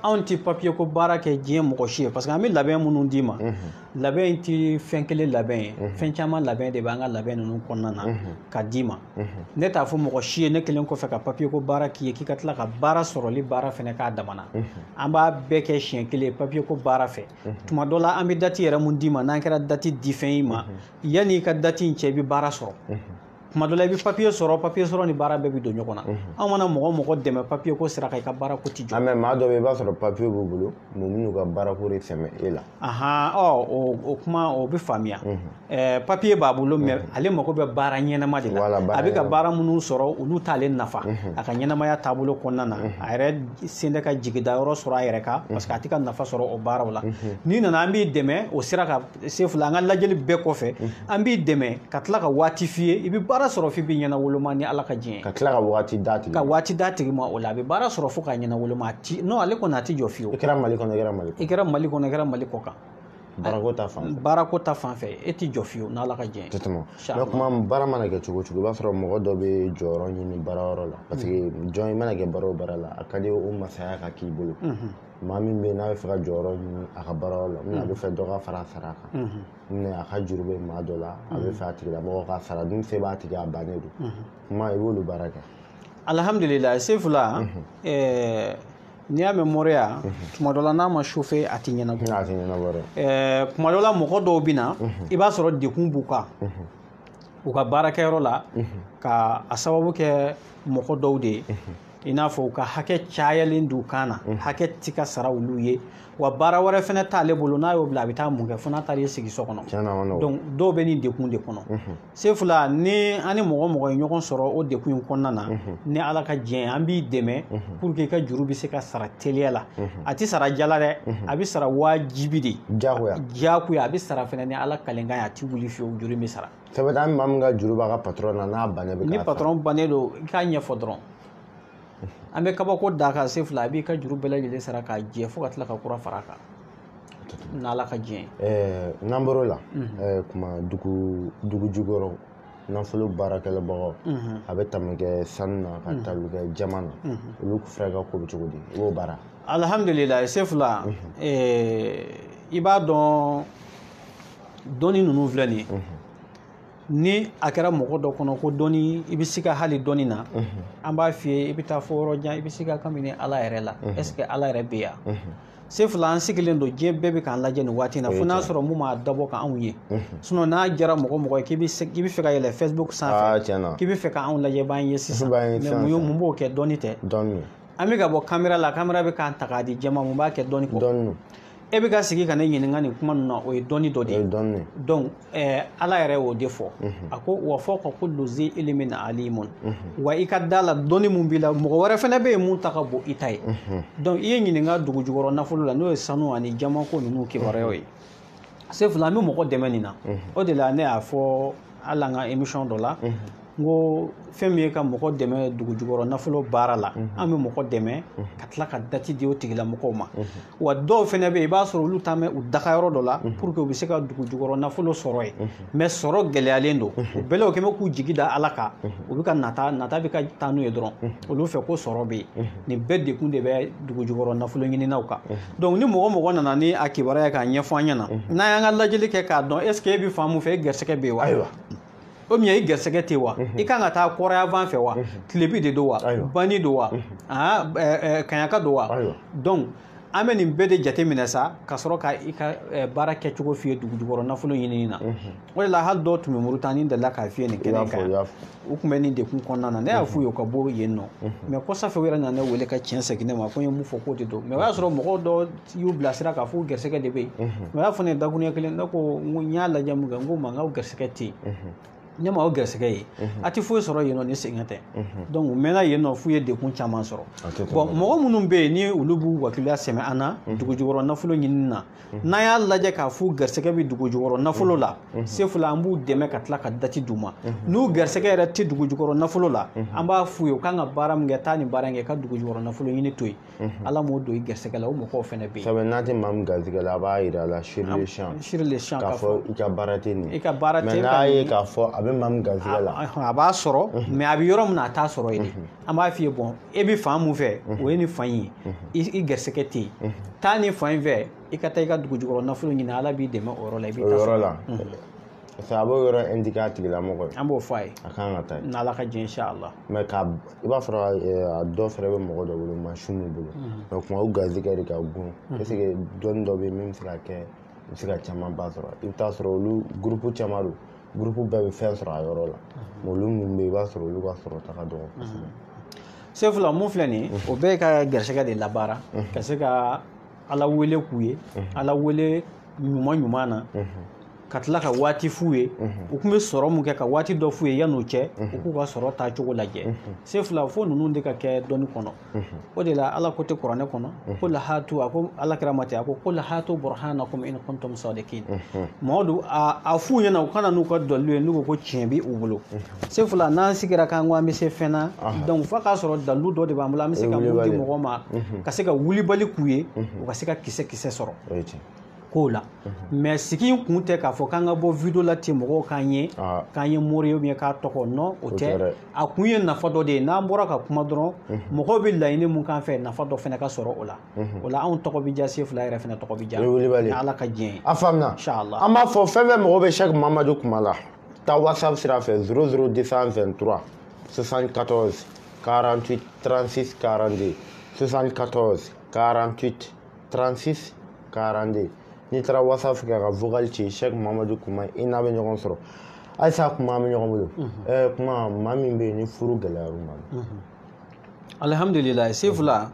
Anw tɛ papiye ko baara kɛ diɲɛ mɔgɔ si ye, parce que an bɛ labɛn minnu d'i ma, labɛn in tɛ fɛn kelen labɛn ye, fɛn caman labɛn de b'an ka labɛn ninnu kɔnɔna na ka d'i ma. Ne t'a fɔ mɔgɔ si ye ne kelen kɔfɛ ka papiye ko baara k'i ye k'i ka tila ka baara sɔrɔli baara fɛnɛ k'a damana. An b'a bɛɛ kɛ siɲɛ kelen papiye ko baara fɛ. Tuma dɔ la an bɛ dati yɛrɛ mun d'i ma, n'an kɛra dati di fɛn i ma, yanni i ka dati in cɛ i bɛ baara sɔrɔ. Tuma dɔ la i bɛ papiye sɔrɔ, papiye sɔrɔ ni baara bɛɛ bɛ don ɲɔgɔn na. Anw mana mɔgɔ dɛmɛ papiye ko sira kan, i ka baara ko ti jɔ. Mais maa dɔ bɛ yen, i b'a sɔrɔ papiye b'u bolo, mun b'u ka baara ko de sɛmɛ e la. O kuma o bɛ faamuya. Papiye b'a bolo, mais ale mago bɛ baara ɲɛnama de la. A bɛ ka baara minnu sɔrɔ, olu t'ale nafa a ka ɲɛnamaya taabolo kɔnɔna na. A yɛrɛ sen tɛ ka jigida yɔrɔ sɔrɔ a yɛrɛ kan, parce que a tɛ ka nafa sɔrɔ o baaraw la. N'i nana, an b'i dɛmɛ o sira kan. Sefula, an ka lajɛli bɛɛ kɔfɛ, an b'i dɛmɛ ka tila ka waati f'i ye, i bɛ baara sɔrɔ f'i bɛ ɲɛna woloma ni Ala ka diɲɛ. Ka tila ka waati d'a tigi ma. Ka waati d'a tigi ma, o la a bɛ baara sɔrɔ fo ka ɲɛna woloma. A ti non, ale kɔni a ti jɔ fiyewu. I kɛra Mali kɔnɔ, i kɛra Mali kɔnɔ. I kɛra Mali kɔnɔ, i kɛra Mali kɔ kan. Baarako ta fan fɛ. Baarako ta fan fɛ, e ti jɔ fiyewu n'Ala ka diɲɛ. Exactement. Mais kuma baara mana kɛ cogo o cogo, i b'a sɔrɔ mɔgɔ dɔ bɛ jɔyɔrɔ ɲini baarayɔrɔ la, parce que jɔn i mana kɛ baara o baara la, a ka di o masaya ka k'i bolo. Maa min bɛ yen n'a bɛ fɛ ka jɔyɔrɔ ɲini a ka baarayɔrɔ la, a bɛ fɛ dɔ ka fara a sara kan, a ka juru bɛ maa dɔ la, a bɛ fɛ a tigilamɔgɔ ka sara dun, se b'a tigi, a bannen don. Kuma i b'olu baara kɛ. Alhamdulilayi, Sefula, n'i y'a mɛn moriya, tuma dɔ la n'a ma chauffer a ti ɲɛnabɔ. A ti ɲɛnabɔ dɛ. Tuma dɔ la mɔgɔ dɔw bɛ na, i b'a sɔrɔ degun b'u kan u ka baarakɛyɔrɔ la, ka a sababu kɛ mɔgɔ dɔw de ye, i n'a fɔ u ka hakɛ cayalen d'u kan na, hakɛ ti ka sara olu ye, wa baara wɛrɛ fɛnɛ t'ale bolo, n'a y'o bila a bɛ taa mun kɛ, fo n'a taara i sigi so kɔnɔ. Donc dɔw bɛ nin degun de kɔnɔ. Sefula, ni an ni mɔgɔ ye ɲɔgɔn sɔrɔ o degun in kɔnɔna na, ni Ala ka diɲɛ, an b'i dɛmɛ pour que i ka juru bɛ se ka sara teliya la. A ti sara jala dɛ, a bɛ sara wajibi de. Diyagoya. Diyagoya, a bɛ sara fɛnɛ ni Ala kalenkan ye, a ti wuli fiyewu, juru in bɛ sara. Sɛbɛn an maa min ka juru b'a ka patron na, n'a bannen bɛ. Ni patron bannen don, i k'a ɲɛfɔ dɔrɔn. An bɛ kabako da kan Sefula, a b'i ka juru bɛɛ lajɛlen sara k'a jɛ fo ka tila ka kura fara a kan n'Ala ka diɲɛ. N'an bɔr'o la, kuma dugu jukɔrɔ nafolo baarakɛlabagaw, a bɛ tali kɛ sanu na, ka tali kɛ jama na, olu fɛnɛ ka ko bɛ cogo di, i b'o baara? Alhamdulilayi, Sefula, i b'a dɔn dɔnni ninnu filɛ nin ye, ni a kɛra mɔgɔ dɔ kɔnɔ ko dɔnni, i bɛ se ka hali dɔnni na, an b'a f'i ye i bɛ taa fo yɔrɔ jan, i bɛ se ka kabini Ala yɛrɛ la, est ce que Ala yɛrɛ bɛ yan? Sefula, an sigilen don, diɲɛ bɛɛ bɛ k'an lajɛ nin waati in na, fo n'a sɔrɔ mun m'a dabɔ k'anw ye. Sinon n'a diyara mɔgɔ ye k'i bɛ fɛ ka yɛlɛ Facebook sanfɛ, k'i bɛ fɛ k'anw lajɛ, i b'an ye sisan. Mais mun b'o kɛ? Dɔnni tɛ. An bɛ ka bɔ kamera la, kamera bɛ k'an ta k'a di jɛma, mun b'a kɛ? Dɔnni kɔ. E bɛ ka sigi ka ne ɲininka nin kuma ninnu na, o ye dɔnni dɔ de ye. Donc Ala yɛrɛ y'o de fɔ. A ko wa fawqa kulli zi ilmin alimun. Wa i ka da la, dɔnni mun b'i la, mɔgɔ wɛrɛ fɛnɛ bɛ yen mun ta ka bon i ta ye. Donc i ye ɲininka dugu jukɔrɔ nafolo la, n'o ye sanu ani jamako ninnu kibaruyaw ye. Sefula, an bɛ mɔgɔ dɛmɛ nin na. O de la ne y'a fɔ hali an ka émission dɔ la, n ko fɛn min ye ka mɔgɔ dɛmɛ dugu jukɔrɔ nafolo baara la, an bɛ mɔgɔ dɛmɛ ka tila ka dati di o tigilamɔgɔw ma. Wa dɔw fɛnɛ bɛ yen, i b'a sɔrɔ olu taa bɛ u dagayɔrɔ dɔ la pour que u bɛ se ka dugu jukɔrɔ nafolo sɔrɔ yen, mais sɔrɔ gɛlɛyalen don. U bɛɛ la, u kɛn bɛ k'u jigi da Ala kan, u bɛ ka nata bɛ ka taa n'u ye dɔrɔn, olu fɛ ko sɔrɔ bɛ yen. Nin bɛɛ degun de bɛ dugu jukɔrɔ nafolo ɲininaw kan. Donc ni mɔgɔ nana ni a kibaruya ye k'a ɲɛfɔ an ɲɛna, n'an y'an ka lajɛli kɛ k'a dɔn est ce que e bɛ fan mun fɛ, e gɛrɛsɛgɛ bɛ yen wa? Ayiwa. O min ye, i gɛrɛsɛgɛ tɛ wa? I kan ka taa kɔrɔyanfan fɛ wa? Tilebi de don wa? Bani don wa? Kaɲaka don wa? Donc an bɛ nin bɛɛ de jateminɛ sa, ka sɔrɔ ka i ka baara kɛcogo f'i ye dugu jukɔrɔ nafolo ɲinini na. O de la hali dɔw tun bɛ Mauritanie delila k'a f'i ye nin kɛnɛ kan, u tun bɛ nin degun kɔnɔna na. Ne y'a f'u ye u ka bɔ yen nɔ, mais kɔsa fɛ u yɛrɛ nana ne wele ka tiɲɛ segin ne ma ko n ye mun fɔ k'o de don. Mais o y'a sɔrɔ mɔgɔw dɔ y'u bilasira k'a fɔ u gɛrɛsɛgɛ de bɛ yen. Mais o y'a fɔ ne ye dakuruɲɛ kelen, ne ko n y'a lajɛ mun kɛ, n ko ma n k'aw gɛrɛsɛgɛ tɛ yen. Ne ma o gɛrɛsɛgɛ ye, a tɛ foyi sɔrɔ yen nɔ ni sɛgɛn tɛ. Donc u mɛnna yen nɔ f'u ye degun caman sɔrɔ. Bon, mɔgɔ minnu bɛ yen ni olu b'u wakiliya sɛmɛ an na dugu jukɔrɔ nafolo ɲinini na, n'an y'a lajɛ k'a f'u gɛrɛsɛgɛ bɛ dugu jukɔrɔ nafolo la, Sefula, an b'u dɛmɛ ka tila ka dati d'u ma. N'u gɛrɛsɛgɛ yɛrɛ tɛ dugu jukɔrɔ nafolo la, an b'a f'u ye u kan ka baara min kɛ, taa nin baara in kɛ, ka dugu jukɔrɔ nafolo ɲini to yen. Ala m'o don i gɛrɛsɛgɛ la, o mɔgɔw fɛnɛ bɛ yen. Sabu n'a tɛ maa min garisigɛ la, a b'a yira a la sur le champ. Sur le champ, k'a fɔ i ka baara tɛ nin ye. I ka baara tɛ. Mais n'a ye k'a fɔ a bɛ maa min garisigɛ la, a b'a sɔrɔ, mais a bɛ yɔrɔ min na a t'a sɔrɔ yen de. An b'a f'i ye bon, e bɛ fan mun fɛ, o ye nin fan in ye, i gɛrɛsɛgɛ tɛ yen. Taa nin fan in fɛ, i ka taa i ka dugu jukɔrɔ nafolo ɲini, Ala b'i dɛmɛ o yɔrɔ la, i b'i ta sɔrɔ. O yɔrɔ la. Parce que a b'o yɔrɔ indiquer a tigilamɔgɔ ye. An b'o fɔ a ye. A kan ka taa yen. N'Ala ka diɲɛ, inshallah. Mais ka i b'a sɔrɔ a dɔw fɛnɛ bɛ mɔgɔ dɔ bolo, mansin b'u bolo. Mais kuma o garisigɛ de ka gon. Est ce que dɔnni dɔ bɛ yen min bɛ se ka kɛ, i bɛ se ka camanba sɔrɔ. I bɛ taa sɔrɔ olu groupe caman don. Groupe bɛɛ bɛ fɛn sɔrɔ a yɔrɔ la, mais olu minnu bɛ yen, i b'a sɔrɔ olu ka sɔrɔta ka dɔgɔ kosɛbɛ. Sefula mun filɛ nin ye, o bɛɛ ka garisigɛ de labaara ka se ka Ala wele k'u ye, Ala wele ɲuman ɲuman na, ka tila ka waati f'u ye. U tun bɛ sɔrɔ mun kɛ ka waati dɔ f'u ye yan'o cɛ, u k'u ka sɔrɔ taacogo lajɛ. Sefula fo ninnu de ka kɛ dɔnni kɔnɔ. O de la Ala ko tɛ kuranɛ kɔnɔ ko lahatu, a ko Ala kira ma ten, a ko ko lahatu burhanakum in kuntum sadiqin. Mɔgɔ a f'u ɲɛna u kana n'u ka dalilu ye n'u ko ko tiɲɛ bɛ u bolo. Sefula n'an sigira k'an ko an bɛ se fɛn na, donc f'a k'a sɔrɔ dalilu dɔ de b'an bolo, an bɛ se ka mun di mɔgɔ ma ka se ka wulibali k'u ye, u ka se ka kisɛ kisɛ sɔrɔ kow la. Mais sigi in kun tɛ k'a fɔ k'an ka bɔ video la ten mɔgɔw k'an ye, k'an ye mori ye ou bien k'a tɔgɔ, non, o tɛ. A kun ye nafa dɔ de ye. N'an bɔra ka kuma dɔrɔn, mɔgɔw bɛ laɲini mun k'an fɛ, nafa dɔ fana ka sɔrɔ o la. O la anw tɔgɔ bɛ diya, Sefula yɛrɛ fana tɔgɔ bɛ diya. Ala ka diɲɛ ye. A faamuna. Inshallah. An b'a fɔ fɛn fɛn mɔgɔ bɛ Cheikh Mamadu kuma la, taa WhatsApp sira fɛ 00223 74 48 36 42, 74 48 36 42. N'i taara WhatsApp fɛ ka vocal ci Cheikh Mamadu Kuma, i n'a bɛ ɲɔgɔn sɔrɔ. Halisa kuma bɛ ɲɔgɔn bolo. Kuma maa min bɛ yen ni furu gɛlɛyara ma. Alhamdulilayi, Sefula,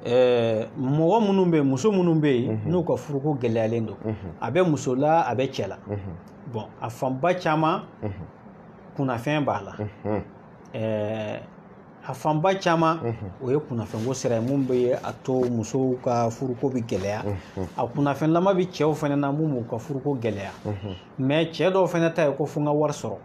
mɔgɔ minnu bɛ yen, muso minnu bɛ yen n'u ka furuko gɛlɛyalen don, a bɛ muso la, a bɛ cɛ la. Bon, a fanba caman kunnafɛn b'a la. A fanba caman o ye kunnafɛnko sira ye mun bɛ a to musow ka furuko bɛ gɛlɛya. A kunnafɛnlama bɛ cɛw fana na mun b'u ka furuko gɛlɛya. Mais cɛ dɔw fana ta ye ko fo n ka wari sɔrɔ.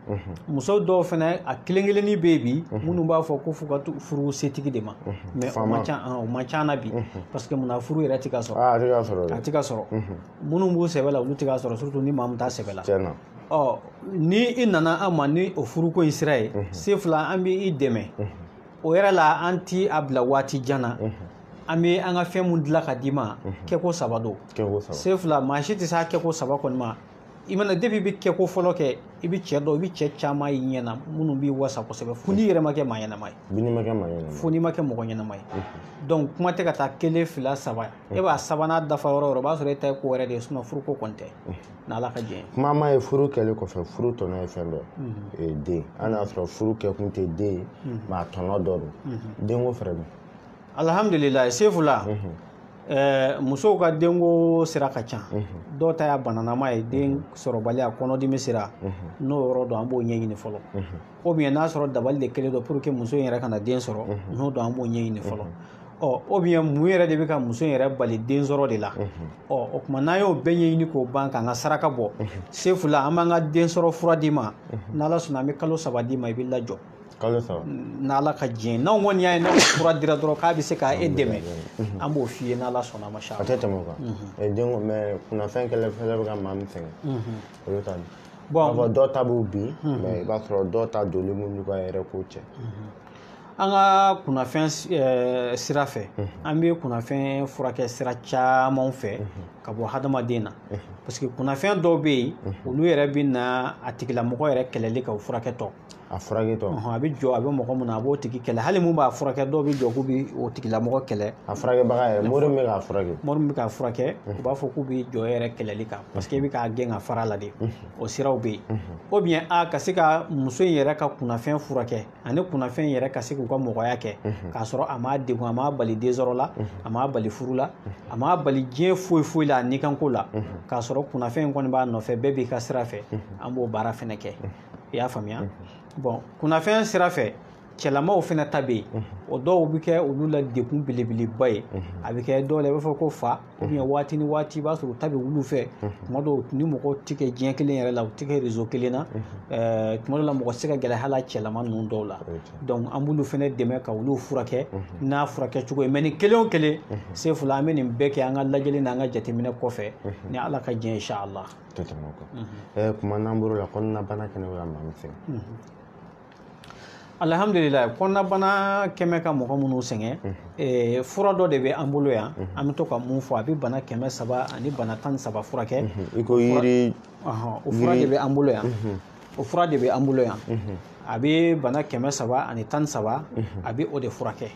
Muso dɔw fana a kelen kelennin bɛ yen bi minnu b'a fɔ ko f'u ka furu setigi de ma. Mais o man ca, o man ca na bi, parce que munna furu yɛrɛ tɛ ka sɔrɔ. A tɛ ka sɔrɔ. Minnu b'u sɛbɛ la, olu tɛ ka sɔrɔ, surtout ni maa min t'a sɛbɛ la. Ɔ ni i nana an ma ni o furuko in sira ye, Sefula an bɛ i dɛmɛ. O yɛrɛ la an ti a bila waati jan na. An bɛ an ka fɛn mun dilan ka d'i ma, kɛko saba don. Sefula maa si tɛ se a kɛko saba kɔni ma. I mana depuis i bɛ kɛko fɔlɔ kɛ, i bɛ cɛ dɔn, i bɛ cɛ caman y'i ɲɛna minnu b'i wasa kosɛbɛ, fo n'i yɛrɛ ma kɛ maa ɲɛnama ye. Fo n'i ma kɛ mɔgɔ ɲɛnama ye. Donc kuma tɛ ka taa kelen fila saba, e b'a sabanan dafa yɔrɔ o yɔrɔ, o b'a sɔrɔ e ta ye ko wɛrɛ de ye, sinon furuko kɔni tɛ. N'Ala ka jɛ. Kuma ma ye furu kɛlen kɔfɛ, furu tɔnɔ ye fɛn dɔ ye, den. Hali n'a sɔrɔ furu kɛkun tɛ den ye, mais a tɔnɔ dɔ don. Denko fɛrɛ don. Alhamdulilayi, Sefula, musow ka denko sira ka ca. Dɔw ta y'a bananama ye, den sɔrɔbaliya, kɔnɔdimi sira, n'o yɔrɔ dɔn an b'o ɲɛɲini fɔlɔ. Ou bien n'a sɔrɔ dabali de kelen don pour que muso in yɛrɛ kana den sɔrɔ, n'o dɔn an b'o ɲɛɲini fɔlɔ. Ɔ ou bien mun yɛrɛ de bɛ ka muso in yɛrɛ bali den sɔrɔ de la. Ɔ o tuma n'an y'o bɛɛ ɲɛɲini k'o ban k'an ka saraka bɔ, Sefula an b'an ka den sɔrɔ fura d'i ma. N'Ala sɔnna an bɛ kalo 3 d'i ma, i bɛ lajɔ. Kalo 3. N'Ala ka diɲɛ, n'anw kɔni y'a ye n'aw fura dira dɔrɔn k'a bɛ se ka e dɛmɛ, an b'o f'i ye n'Ala sɔnna ma. A tɛ tɛmɛ o kan. Den mais kunnafɛn kɛlɛ fɛnɛ bɛ ka maa min sɛgɛn, olu ta. Bon, b'a fɔ dɔw ta b'u bin, mais i b'a sɔrɔ dɔw ta donlen b'u n'u ka yɛrɛ ko cɛ. An ka kunnafɛn sira fɛ, an bɛ kunnafɛn furakɛ sira caman fɛ ka bɔ hadamaden na, parce que kunnafɛn dɔw bɛ yen, olu yɛrɛ bɛ na a tigilamɔgɔ yɛrɛ kɛlɛli ka o furakɛ tɔ. A furakɛ tɔ. A bɛ jɔ, a bɛ mɔgɔ mun na, a b'o tigi kɛlɛ. Hali mun b'a furakɛ, dɔw bɛ jɔ k'u bɛ o tigilamɔgɔ kɛlɛ. A furakɛbaga yɛrɛ, mori min bɛ k'a furakɛ. Mori min bɛ k'a furakɛ, u b'a fɔ k'u bɛ jɔ e yɛrɛ kɛlɛli kan, parce que e bɛ k'a gɛn ka fara la de. O siraw bɛ yen. Ou bien a ka se ka muso in yɛrɛ ka kunnafɛn furakɛ, ani kunnafɛn yɛrɛ ka se k'u ka mɔgɔya kɛ, k'a sɔrɔ a m'a degun, a m'a bali den sɔrɔ la, a m'a bali furu la, a m'a bali diɲɛ foyi foyi la, a nikanko la, k'a sɔrɔ kunnafɛn in kɔni b'a nɔfɛ, bɛɛ b'i ka sira fɛ, an b'o baara fɛnɛ kɛ. I y'a faamuya? Bon, kunnafɛn sira fɛ, cɛlamaw fɛnɛ ta bɛ yen. O dɔw bɛ kɛ olu la degun belebeleba ye. A bɛ kɛ dɔw la i b'a fɔ ko fa, ou bien waati ni waati i b'a sɔrɔ u ta bɛ wuli fɛ. Tuma dɔw ni mɔgɔw tɛ kɛ diɲɛ kelen yɛrɛ la, u tɛ kɛ réseau kelen na. Tuma dɔw la mɔgɔ tɛ se ka gɛlɛya hali a cɛlama ninnu dɔw la. Donc an b'olu fɛnɛ dɛmɛ ka olu furakɛ n'a furakɛ cogo ye. Mais nin kelen o kelen, Sefula an bɛ nin bɛɛ kɛ an ka lajɛli n'an ka jateminɛ kɔfɛ, ni Ala ka diɲɛ inshallah. Tɛ tɛmɛ o kan. Kuma n'an bɔr'o la, kɔnɔnabana kɛnɛ bɛ ka maa min sɛgɛn. Alhamdulilayi, kɔnɔnabana kɛmɛ ka mɔgɔ minnu sɛgɛn, fura dɔ de bɛ an bolo yan, an bɛ to ka mun fɔ, a bɛ bana 300 ani bana 13 furakɛ. I ko yiri. O fura de bɛ an bolo yan. O fura de bɛ an bolo yan. A bɛ bana 300 ani 13, a bɛ o de furakɛ.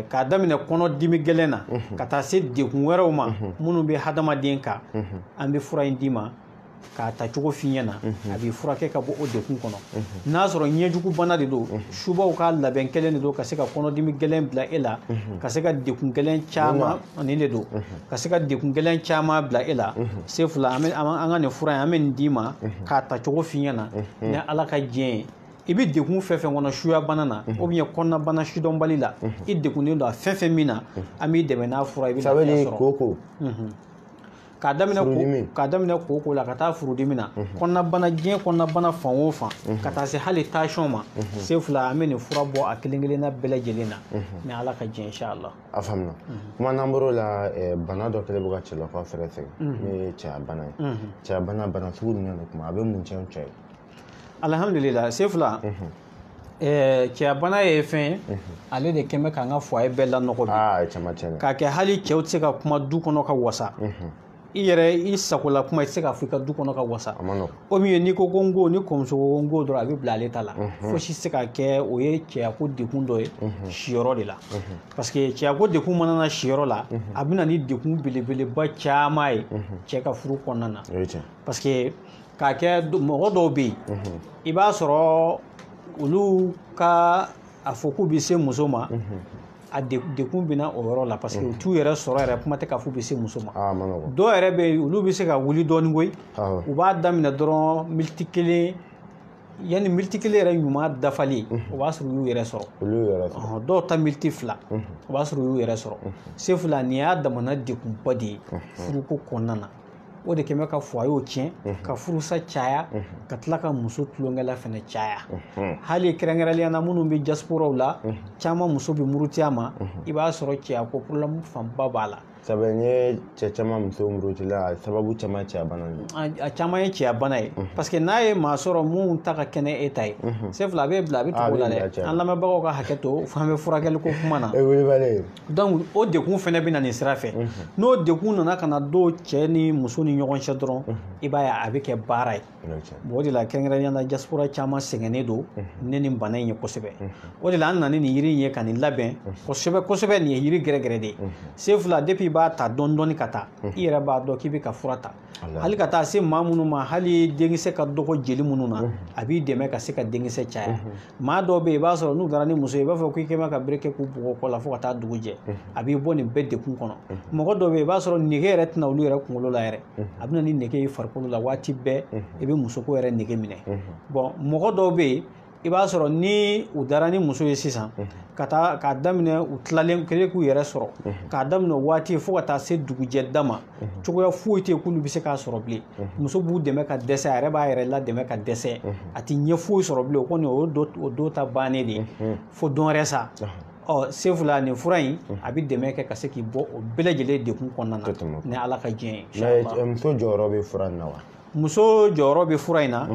K'a daminɛ kɔnɔdimi gɛlɛn na ka taa se degun wɛrɛw ma minnu bɛ hadamaden kan, an bɛ fura in d'i ma. K'a ta cogo f'i ɲɛna, a b'i furakɛ ka bɔ o degun kɔnɔ. N'a sɔrɔ ɲɛjugu bana de don, subaw ka labɛn kɛlen de don ka se ka kɔnɔdimi gɛlɛn bila e la, ka se ka degun gɛlɛn caman nin de don, ka se ka degun gɛlɛn caman bila e la. Sefula, an ka nin fura in, an bɛ nin d'i ma k'a ta cogo f'i ɲɛna. Ni Ala ka diɲɛ ye, i bɛ degun fɛn fɛn kɔnɔ suya bana na, ou bien kɔnɔnabana sidɔnbali la, i degunnen don a fɛn fɛn min na, an b'i dɛmɛ n'a fura, i bɛ lafiya sɔrɔ. Koko. K'a daminɛ koko la ka taa furudimi na, kɔnɔnabana, diɲɛ kɔnɔnabana fan o fan, ka taa se hali tension ma. Sefula, an bɛ nin fura bɔ a kelen kelenna bɛɛ lajɛlen na, ni Ala ka diɲɛ, inshallah. A faamuna. Kuma n'an bɔr'o la, bana dɔ kɛlen bɛ ka cɛlakaw fɛrɛ sɛgɛn, n'o ye cɛya bana ye. Cɛya bana, bana sugu jumɛn de kuma, a bɛ mun tiɲɛ cɛ ye? Alhamdulillah, Sefula, cɛya bana ye fɛn, ale de kɛn bɛ k'an ka foyer bɛɛ lanɔgɔ bi. K'a kɛ hali cɛw tɛ se ka kuma du kɔnɔ ka wasa. I yɛrɛ i sagola kuma, i tɛ se k'a fɔ i ka du kɔnɔ ka wasa. O min ye, n'i ko ko n ko, ni kɔmuso ko n ko dɔrɔn, a bɛ bila ale ta la. Fosi tɛ se ka kɛ, o ye cɛyako degun dɔ ye siyɔrɔ de la. Parce que cɛyako degun mana na siyɔrɔ la, a bɛ na ni degun belebeleba caman ye cɛ ka furu kɔnɔna na. Parce que k'a kɛ mɔgɔ dɔw bɛ yen, i b'a sɔrɔ olu ka a fɔ k'u bɛ se muso ma, a degun bɛ na o yɔrɔ la, parce que u t'u yɛrɛ sɔrɔ yɛrɛ, kuma tɛ k'a fɔ u bɛ se muso ma. Dɔw yɛrɛ bɛ yen, olu bɛ se ka wuli dɔɔnin koyi, u b'a daminɛ dɔrɔn militi kelen, yanni militi kelen yɛrɛ ɲuman dafalen, o b'a sɔrɔ u y'u yɛrɛ sɔrɔ. Dɔw ta militi fila, o b'a sɔrɔ u y'u yɛrɛ sɔrɔ. Sefula, nin y'a damana degunba de ye furuko kɔnɔna na. O de kɛn bɛ ka foyer tiɲɛ, ka furusa caya, ka tila ka muso tulonkɛla fɛnɛ caya. Hali kɛrɛnkɛrɛnnenya la minnu bɛ diasporaw la, caman muso bɛ muruti a ma, i b'a sɔrɔ cɛya ko problème fanba b'a la. Sabu n ye cɛ caman muso murutila, a sababu caman cɛya bana ye. A caman ye cɛya bana ye, parce que n'a ye maa sɔrɔ mun ta ka kɛnɛ e ta ye, Sefula, a bɛ bila, a bɛ tugu o la dɛ. An lamɛnbagaw ka hakɛ to, f'an bɛ furakɛli ko kuma na. Donc o degun fɛnɛ bɛ na nin sira fɛ. N'o degun nana ka na don cɛ ni muso ni ɲɔgɔn cɛ dɔrɔn, i b'a ye a bɛ kɛ baara ye. Bon, o de la kɛrɛnkɛrɛnnenya la diaspora caman sɛgɛnnen don ne ni bana in ye kosɛbɛ. O de la an nana ni nin yiri in ye ka nin labɛn kosɛbɛ kosɛbɛ. Nin ye yiri gɛrɛgɛrɛ de ye. Sefula, depuis i b'a ta dɔɔni dɔɔni ka taa, i yɛrɛ b'a dɔn k'i bɛ ka fura ta. Hali ka taa se maa minnu ma, hali denkisɛ ka dɔgɔ jeli minnu na, a b'i dɛmɛ ka se ka denkisɛ caya. Maa dɔw bɛ yen, i b'a sɔrɔ n'u taara ni muso ye, i b'a fɔ k'i kɛn bɛ ka bere kɛ k'u bugɔ kɔ la fo ka taa dugu jɛ, a b'i bɔ nin bɛɛ degun kɔnɔ. Mɔgɔ dɔw bɛ yen, i b'a sɔrɔ nege yɛrɛ tɛna olu yɛrɛ kunkolo la yɛrɛ, a bɛ na ni nege ye farikolo la waati bɛɛ, i bɛ musoko yɛrɛ nege minɛ. Bon, mɔgɔ dɔw bɛ yen, i b'a sɔrɔ ni u dara ni muso ye sisan, ka taa k'a daminɛ u tilalen kelen k'u yɛrɛ sɔrɔ, k'a daminɛ waati fo ka taa se dugujɛ da ma, cogoya foyi tɛ yen k'olu bɛ se k'a sɔrɔ bilen. Muso b'u dɛmɛ ka dɛsɛ, a yɛrɛ b'a yɛrɛ ladɛmɛ ka dɛsɛ, a ti ɲɛ foyi sɔrɔ bilen. O kɔni o don ta bannen de ye, fo dɔn wɛrɛ sa. Ɔ, Sefula, nin fura in a bɛ dɛmɛ kɛ ka se k'i bɔ o bɛɛ lajɛlen degun kɔnɔna na, ni Ala ka diɲɛ ye. Muso jɔyɔrɔ bɛ fura in na wa? Muso jɔyɔrɔ bɛ fura in na.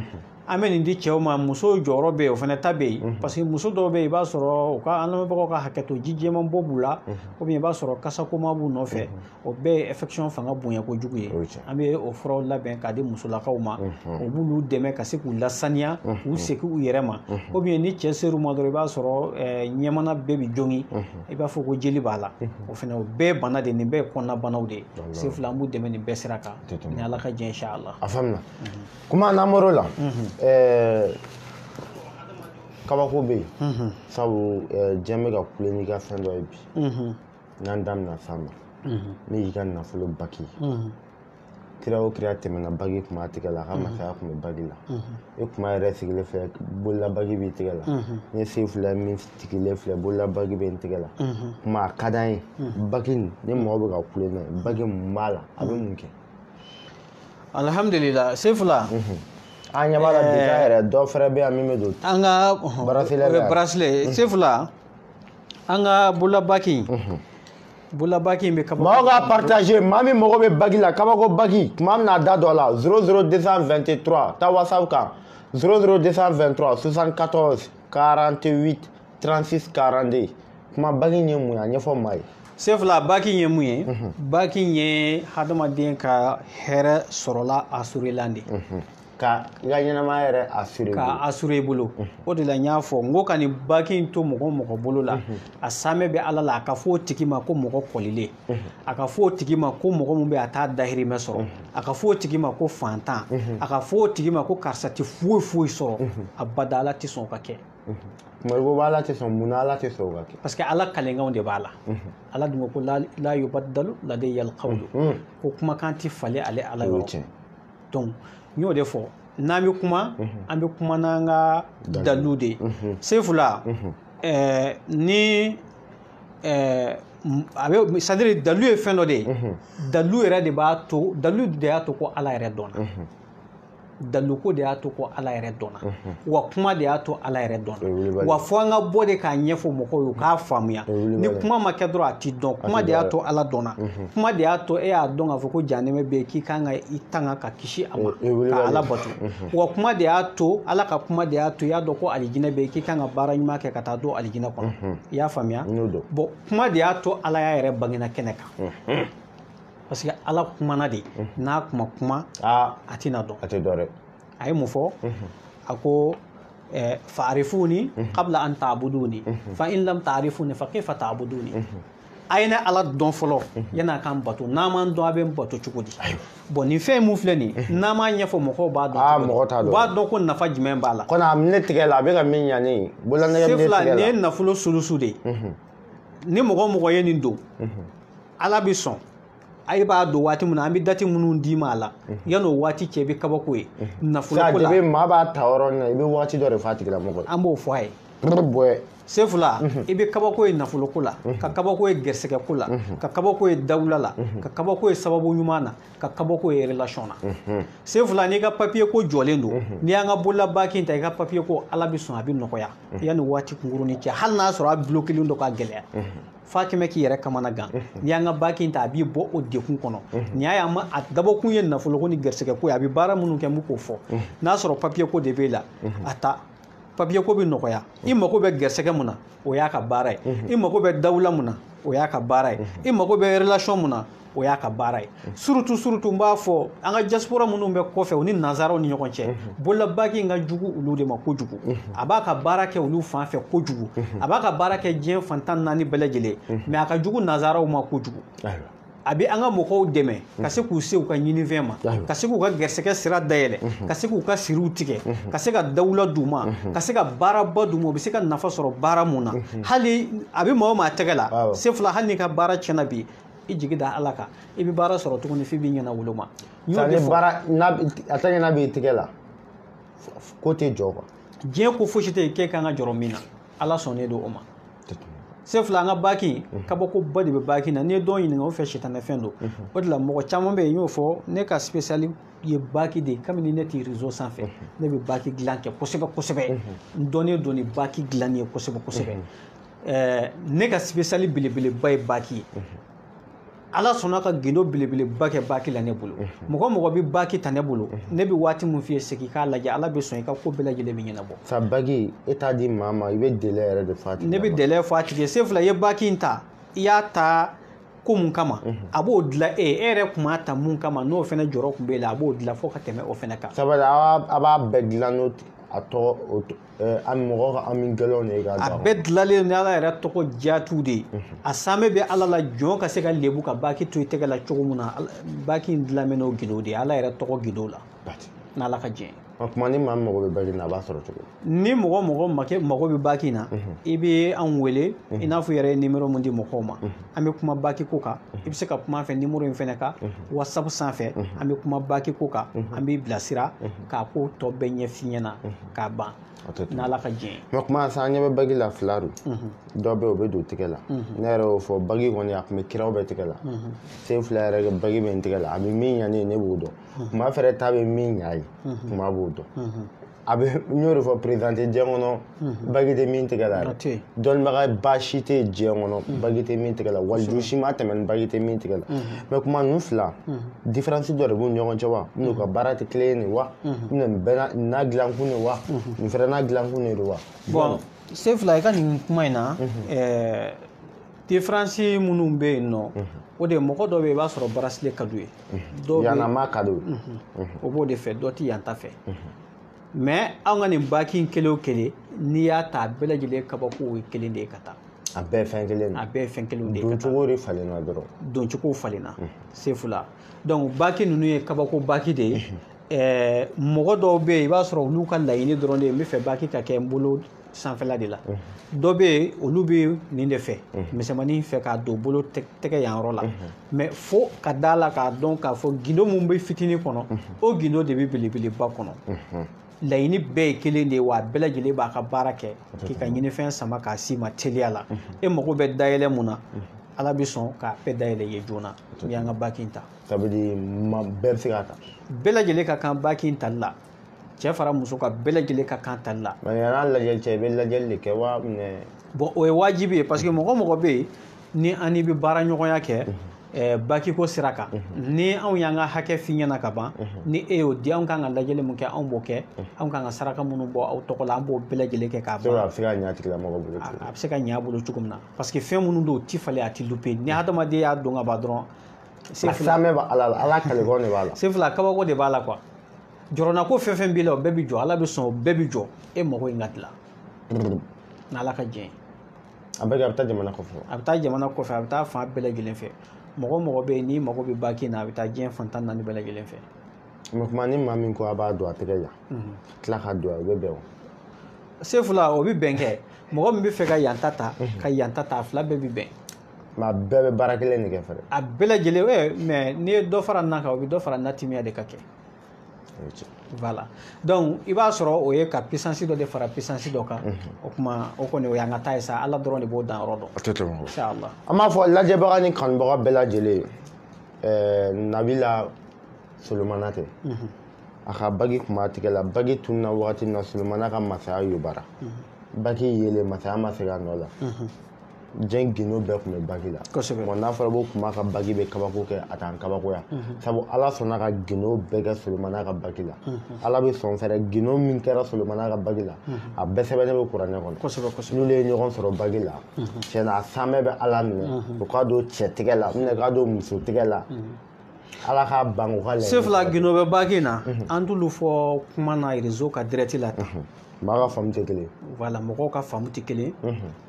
An bɛ nin di cɛw ma, muso jɔyɔrɔ bɛ yen, o fana ta bɛ yen. Parce que muso dɔw bɛ yen, i b'a sɔrɔ u ka an lamɛnbagaw ka hakɛ to, ji jɛman bɔ b'u la, ou bien i b'a sɔrɔ kasakoma b'u nɔfɛ, o bɛɛ ye infection fanga bonya kojugu ye. An bɛ o furaw labɛn k'a di musolakaw ma, o b'olu dɛmɛ ka se k'u lasaniya, k'u segin u yɛrɛ ma. Ou bien ni cɛ ser'u ma dɔrɔn, i b'a sɔrɔ ɲɛmana bɛɛ bɛ jogin, i b'a fɔ ko jeli b'a la. O fana, o bɛɛ ye bana de ye, nin bɛɛ ye kɔnɔnabanaw de ye. Sefula, an b'u dɛmɛ nin bɛɛ sira kan, ni Ala ka diɲɛ, inshallah. A faamuna. Kuma n'an bɔr'o la, kabako bɛ yen, sabu diɲɛ bɛ ka kule n'i ka fɛn dɔ ye bi. N'an da bɛna s'a ma, ne y'i ka nafolo baki. Kira o kira tɛmɛna, bagi tun b'a tigɛ la, a ka masaya tun bɛ bagi la. E kuma yɛrɛ sigilen filɛ, bolola bagi b'i tigɛ la. Ne Sefula min sigilen filɛ, bolola bagi bɛ n tigɛ la. Kuma a ka d'an ye, bagi nin, ni mɔgɔ bɛ ka kule n'a ye, bagi mun b'a la, a bɛ mun kɛ? Alhamdulillah, Sefula. An ɲɛ b'a la bi ta yɛrɛ, dɔ fɛrɛ bɛ yan min bɛ don. An ka bracelet bɛ yan. Bracelet, Sefula, an ka bolola baki. Bolola baki in bɛ kabako. Maaw ka partager, maa min mago bɛ bagi la, kabako bagi, tuma min na da dɔ la, 00223, taa WhatsApp kan, 00223 74 48 36 42. Kuma bagi in ye mun ye, a ɲɛfɔ maa ye. Sefula, baki in ye mun ye? Baki in ye hadamaden ka hɛrɛ sɔrɔla a surelan de. Ka i ka ɲɛnamaya yɛrɛ assurer ka assurer i bolo. O de la n y'a fɔ n ko ka nin baki in to mɔgɔ o mɔgɔ bolo la, a saamɛ bɛ Ala la, a ka fɔ o tigi ma ko mɔgɔ kɔlilen, a ka fɔ o tigi ma ko mɔgɔ min bɛ a t'a dahirimɛ sɔrɔ, a ka fɔ o tigi ma ko fantan, a ka fɔ o tigi ma ko karisa tɛ foyi foyi sɔrɔ, abada Ala tɛ sɔn o ka kɛ. Moribo Ala tɛ sɔn mun na Ala tɛ sɔn o ka kɛ? Parce que Ala kalenkanw de b'a la. Ala dun ko ko la yubaddalu ladayya alqawlu, ko kumakan tɛ falen ale Ala yɔrɔ. Donc n y'o de fɔ, n'an bɛ kuma, an bɛ kuma n'an ka dalilu de ye. Sefula, ni a bɛ c'est à dire dalilu ye fɛn dɔ de ye, dalilu yɛrɛ de b'a to, dalilu de y'a to ko Ala yɛrɛ dɔnna. Dalilu ko de y'a to ko Ala yɛrɛ dɔnna, wa kuma de y'a to Ala yɛrɛ dɔnna, wa fo an ka bɔ de k'a ɲɛfɔ mɔgɔw ye u k'a faamuya. Ni kuma ma kɛ dɔrɔn a ti dɔn. Kuma de y'a to Ala dɔnna, kuma de y'a to e y'a dɔn k'a fɔ ko jahanɛmɛ bɛ yen, k'i kan ka i tanga ka kisi a ma, ka Ala bato. Wa kuma de y'a to, Ala ka kuma de y'a to i y'a dɔn ko alijinɛ bɛ yen, k'i kan ka baara ɲuman kɛ ka taa don alijinɛ kɔnɔ. I y'a faamuya? Bon, kuma de y'a to Ala y'a yɛrɛ bangena kɛnɛ kan. Parce que Ala kumana de, n'a kuma kuma a tɛna dɔn. A tɛ dɔn dɛ. A ye mun fɔ? A ko fa'arifuni qabla an ta'buduni fa in lam ta'rifuni fa kayfa ta'buduni. A ye ne Ala dɔn fɔlɔ yan'a k'an bato. N'a m'an dɔn, a bɛ n bato cogo di? Bon, nin fɛn mun filɛ nin ye, n'an m'a ɲɛfɔ mɔgɔw b'a dɔn cogo di? U b'a dɔn ko nafa jumɛn b'a la. Kɔni a ne tigɛ la, a bɛ ka min ɲa ne ye, bololanɛgɛ bɛ ne tigɛ la. Sefula, nin ye nafolo sulusu de ye. Ni mɔgɔ o mɔgɔ ye nin don, Ala bɛ sɔn. A b'a don waati min na, an bɛ dati minnu d'i ma a la, yan'o waati cɛ i bɛ kabako ye nafolo ko la. Maa b'a ta yɔrɔnin na, i bɛ waati dɔ de f'a tigilamɔgɔ ye. An b'o fɔ a ye. Sefula, i bɛ kabako ye nafolo ko la, ka kabako ye gɛrisigɛ ko la, ka kabako ye dawula la, ka kabako ye sababu ɲuman na, ka kabako ye relation na. Sefula, n'i ka papier ko jɔlen don, n'i y'an ka bololabaki ta, i ka papier ko Ala bɛ sɔn a bɛ nɔgɔya yanni waati kunkurunin cɛ, hali n'a sɔrɔ a bloqué don ka gɛlɛya. F'a kɛmɛ k'i yɛrɛ kamana gan. N'i y'an ka baki ta, a b'i bɔ o dekun kɔnɔ. Nin y'a ye, a dabɔkun ye nafoloko ni gɛrisigɛ ko ye, a bɛ baara minnu kɛ n bɛ k'o fɔ. N'a sɔrɔ papier ko de b'e la, a ta papier ko bɛ nɔgɔya. I mago bɛ gɛrisigɛ mun na, o y'a ka baara ye. I mago bɛ dawula mun na, o y'a ka baara ye. I mago bɛ relation mun na, o y'a ka baara ye. Surtout n b'a fɔ an ka diaspora minnu bɛ kɔfɛ, u ni nanzaraw ni ɲɔgɔn cɛ, bololabaki in ka jugu olu de ma kojugu. A b'a ka baara kɛ olu fan fɛ kojugu, a b'a ka baara kɛ diɲɛ fan 14 bɛɛ lajɛlen, mais a ka jugu nanzaraw ma kojugu. A bɛ an ka mɔgɔw dɛmɛ ka se k'u se u ka ɲinifɛn ma, ka se k'u ka gɛrisigɛ sira dayɛlɛ, ka se k'u ka siriw tigɛ, ka se ka dawula d'u ma, ka se ka baaraba d'u ma, u bɛ se ka nafa sɔrɔ baara mun na. Hali a bɛ maa o maa tɛgɛ la, Sefula, hali n'i ka baara tiɲɛna bi, i jigi da Ala kan, i bɛ baara sɔrɔ tuguni f'i b'i ɲɛna woloma. Baara a tɛ ɲɛna b'i tɛgɛ la, ko tɛ jɔ quoi. Diɲɛ ko fosi tɛ yen k'e kan ka jɔrɔ min na, Ala sɔnnen don o ma. Sefula, an ka baki, kabakoba de bɛ baki na. N'i ye dɔw ɲininka o fɛ, sitanɛfɛn don. O de la mɔgɔ caman bɛ yen, n y'o fɔ, ne ka spécial ye baki de ye. Kabini ne tɛ réseau sanfɛ, ne bɛ baki dilan kɛ kosɛbɛ kosɛbɛ. N dɔnnen don ni baki dilanni ye kosɛbɛ kosɛbɛ. Ne ka spécial belebeleba ye baki ye. Ala sɔnna ka gindo belebeleba kɛ baki la ne bolo. Mɔgɔ mɔgɔ bɛ baki ta ne bolo, ne bɛ waati min f'i ye, segin k'a lajɛ, Ala bɛ sɔn i ka ko bɛɛ lajɛlen bɛ ɲɛnabɔ. Sa baki, e t'a di maa ma, i bɛ délai yɛrɛ de f'a tigi. Ne bɛ délai f'a tigi ye. Sefula, i ye baki in ta, i y'a ta ko mun kama, a b'o dilan e ye. E yɛrɛ kun b'a ta mun kama, n'o fana jɔrɔ kun b'e la, a b'o dilan fo ka tɛmɛ o fana kan. Sabali, a b'a bɛɛ dilan n'o a tɔgɔ an mɔgɔ ka ami gɛlɛnw de ye k'a a bɛɛ dilanlen ni Ala yɛrɛ tɔgɔ jatiw de ye. A sanmɛ bɛ Ala la, jɔn ka se ka lebu ka baki to i tɛgɛ la cogo min na, baki in dilan bɛ n'o gindo de ye, Ala yɛrɛ tɔgɔ gindo la, n'Ala ka jɛn. O tuma ni maa min mago bɛ baki in na, a b'a sɔrɔ cogo di? Ni mɔgɔ mago bɛ baki in na, i bɛ anw wele, i n'a fɔ i yɛrɛ ye nimero mun di mɔgɔw ma, an bɛ kuma baki ko kan. I bɛ se ka kuma an fɛ nimero in fɛnɛ kan, WhatsApp sanfɛ, an bɛ kuma baki ko kan, an b'i bilasira k'a ko tɔ bɛɛ ɲɛf'i ɲɛna k'a ban, n'Ala ka jɛn. Mais kuma sisan, an ɲɛ bɛ baki la fila don. Dɔ bɛ yen, o bɛ don tigɛ la. Ne yɛrɛ y'o fɔ, baki kɔni a tun bɛ kiraw bɛɛ tigɛ la. Sen fila yɛrɛ kɛ baki bɛ n tigɛ la, a bɛ min ɲa ne ye, ne b'o dɔn. Kuma fɛrɛ ta bɛ min ɲa ye, kuma b'o dɔn. A bɛ n y'o de fɔ présenté diɲɛ kɔnɔ, baki tɛ min tigɛ la dɛ. Dɔnnibaga baasi tɛ diɲɛ kɔnɔ, baki tɛ min tigɛ la. Waliju si ma tɛmɛ ni baki tɛ min tigɛ la. Mais kuma ninnu fila, différence dɔ de b'u ni ɲɔgɔn cɛ wa? N'u ka baara tɛ kelen ye nin wa? Nin bɛɛ n'a dilankun de wa? Nin fɛnɛ n'a dilankun de don wa? Bon, Sefula, i ka nin kuma in na, Différence minnu bɛ yen nɔ, o de ye mɔgɔ dɔ bɛ yen, i b'a sɔrɔ bracelet ka d'u ye, dɔw bɛ Yanama ka d'u ye. O b'o de fɛ, dɔ tɛ yan ta fɛ. Mais anw ka nin baki in kelen o kelen, n'i y'a ta, a bɛɛ lajɛlen kabako ye kelen de ye ka taa. A bɛɛ ye fɛn kelen de. A bɛɛ ye fɛn kelenw de ye ka taa. Doncogo de falenna dɔrɔn. Doncogo falenna, Sefula. Donc baki ninnu ye kabako baki de ye. Mɔgɔ dɔw bɛ yen, i b'a sɔrɔ olu ka laɲini dɔrɔn de ye n bɛ fɛ baki ka kɛ n bolo sanfɛla de la. Dɔ bɛ yen, olu bɛ nin de fɛ, misɛnmanin fɛ k'a don bolo tɛgɛ yan yɔrɔ la. Mais fo ka da la k'a dɔn k'a fɔ gindo mun bɛ fitinin kɔnɔ, o gindo de bɛ belebeleba kɔnɔ. Laɲini bɛɛ ye kelen de ye, wa a bɛɛ lajɛlen b'a ka baara kɛ k'i ka ɲinifɛn sama k'a s'i ma teliya la. E mago bɛ dayɛlɛ mun na, Ala bɛ sɔn k'a bɛɛ dayɛlɛ i ye joona n'i y'an ka baki in ta. Ça veut dire bɛɛ bɛ se k'a ta. Bɛɛ lajɛlen ka kan baki in tali la, cɛ fara muso kan, bɛɛ lajɛlen ka kan tali la. Mais yann'a lajɛli cɛ, i bɛ lajɛli de kɛ wa minɛ? Bon, o ye wajibi ye, parce que mɔgɔ mɔgɔ bɛ yen ni an n'i bɛ baara ɲɔgɔnya kɛ baki ko sira kan, ni anw y'an ka hakɛ f'i ɲɛna ka ban, ni e y'o di, anw kan ka lajɛli mun kɛ, anw b'o kɛ, anw kan ka saraka minnu bɔ aw tɔgɔ la, an b'o bɛɛ lajɛlen kɛ k'a ban. A bɛ se ka ɲɛ a tigilamɔgɔ bolo cogo A bɛ se ka ɲɛ a bolo cogo min na, parce que fɛn minnu don, o ti falen, a ti lupe. Ni hadamaden y'a don ka ban dɔrɔn, A saamɛ bɛ Ala la, Ala kalikɔ de b'a la. Sefula, kabako de b'a la quoi. Jɔrɔnako fɛn fɛn b'i la, o bɛɛ bɛ jɔ, Ala bɛ sɔn, o bɛɛ bɛ jɔ, e mago in ka dilan n'Ala ka jɛn ye. A bɛ kɛ, a bɛ taa jamana kɔfɛ. A bɛ taa jamana kɔfɛ, a bɛ taa fan bɛɛ lajɛlen fɛ. Mɔgɔ mɔgɔ bɛ yen n'i mago bɛ baki na, a bɛ taa diɲɛ fan 14 bɛɛ lajɛlen fɛ. Mais kuma ni maa min ko a b'a don a tɛgɛ yan, tila ka don, a bɛ bɛn o. Sefula, o bɛ bɛn kɛ. Mɔgɔ min bɛ fɛ ka yan ta ta, ka yan ta ta, a fila bɛɛ bɛ bɛn. Mais a bɛɛ bɛ baara kelen de kɛ fɛnɛ. A bɛɛ lajɛlen, mais n'i ye dɔ fara na kan, o bɛ dɔ fara na timiya de ka kɛ. Voilà. Donc i b'a sɔrɔ o ye ka puissance dɔ de fara puissance dɔ kan. O kuma o kɔni o y'an ka ta ye sa, Ala dɔrɔn de b'o dan yɔrɔ dɔn. A tɛ tɛmɛ o. Inshallah. An b'a fɔ lajɛbaga ni kanubaga bɛɛ lajɛlen, Nabila Solomana tɛ. A ka bagi kun b'a tigɛ la, bagi tununa wagati min na, Solomana ka masaya yobara. Bagi yelen, masaya ma segin a nɔ la. Diɲɛ gindo bɛɛ tun bɛ bagi la. Kosɛbɛ. Bon, n'a fɔra ko kuma ka bagi bɛ kabako kɛ, a t'an kabakoya. Sabu Ala sɔnna ka gindo bɛɛ kɛ Solomana ka bagi la. Ala bɛ sɔn fɛnɛ, gindo min kɛra Solomana ka bagi la, a bɛɛ sɛbɛnnen bɛ kuranɛ kɔnɔ. Kosɛbɛ, kosɛbɛ. N'olu ye ɲɔgɔn sɔrɔ bagi la, tiɲɛna a saamɛ bɛ Ala minɛ, u k'a don cɛ tɛgɛ la, minɛ k'a don muso tɛgɛ la. Ala k'a ban u ka laɲini. Sefula, gindo bɛ bagi na, an t'olu fɔ kuma na réseau ka direct la tan. Maa ka faamu tɛ kelen. Voilà, mɔgɔw ka faamu tɛ kelen.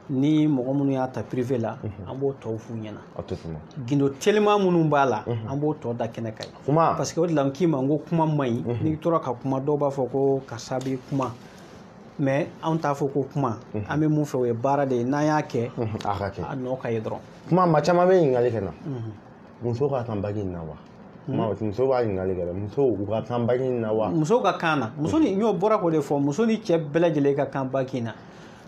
Ni mɔgɔ minnu y'a ta privé la, an b'o tɔw f'u ɲɛna. A tɛ tɛmɛ. Gindo teliman minnu b'a la, an b'o tɔ da kɛnɛ kan ye. Kuma. Parce que o de la n k'i ma n ko kuma man ɲi. N'i tora ka kuma, dɔw b'a fɔ ko karisa bɛ kuma. Mais anw t'a fɔ ko kuma. An bɛ mun fɛ, o ye baara de ye. N'an y'a kɛ, a ka kɛ. A nɔ ka ye dɔrɔn. Kuma, maa caman bɛ ɲininkali kɛ na. Muso ka kan bagi in na wa? Muso b'a ɲininkali kɛ dɛ, muso u ka kan bagi in na wa? Muso ka kan na. Muso ni n y'o bɔra k'o de fɔ, muso ni cɛ bɛɛ lajɛlen ka kan baki in na.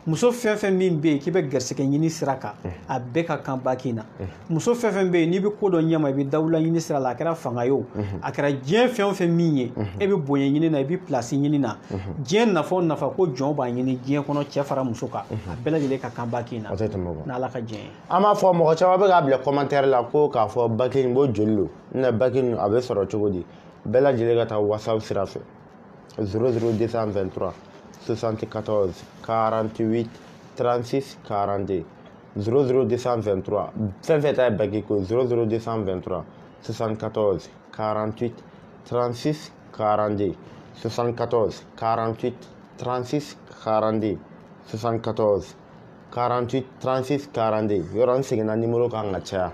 Muso fɛn fɛn min bɛ yen k'i bɛ garisɛgɛ ɲini sira kan, a bɛɛ ka kan baki in na. Muso fɛn fɛn bɛ yen n'i bɛ ko dɔ ɲɛma, i bɛ dawula ɲini sira la, a kɛra fanga ye o, a kɛra diɲɛ fɛn o fɛn min ye, e bɛ bonya ɲini na, i bɛ place ɲini na, diɲɛ nafa o nafa ko jɔn b'a ɲini diɲɛ kɔnɔ, cɛ fara muso kan, a bɛɛ lajɛlen ka kan baki in na. O tɛ tɛmɛ o kan. N'Ala ka diɲɛ ye. An b'a fɔ mɔgɔ caman bɛ k'a bila commentaire la ko k'a fɔ baki in ko joli don, ne baki in a bɛ sɔrɔ cogo di? Bɛɛ lajɛlen ka taa WhatsApp sira fɛ 00223 74 48 36 42 00223. Fɛn fɛn ta ye baki ko 00223 74 48 36 42 74 48 36 42 74 48 36 42. Yɔrɔ n seginna nimoro kan ka caya.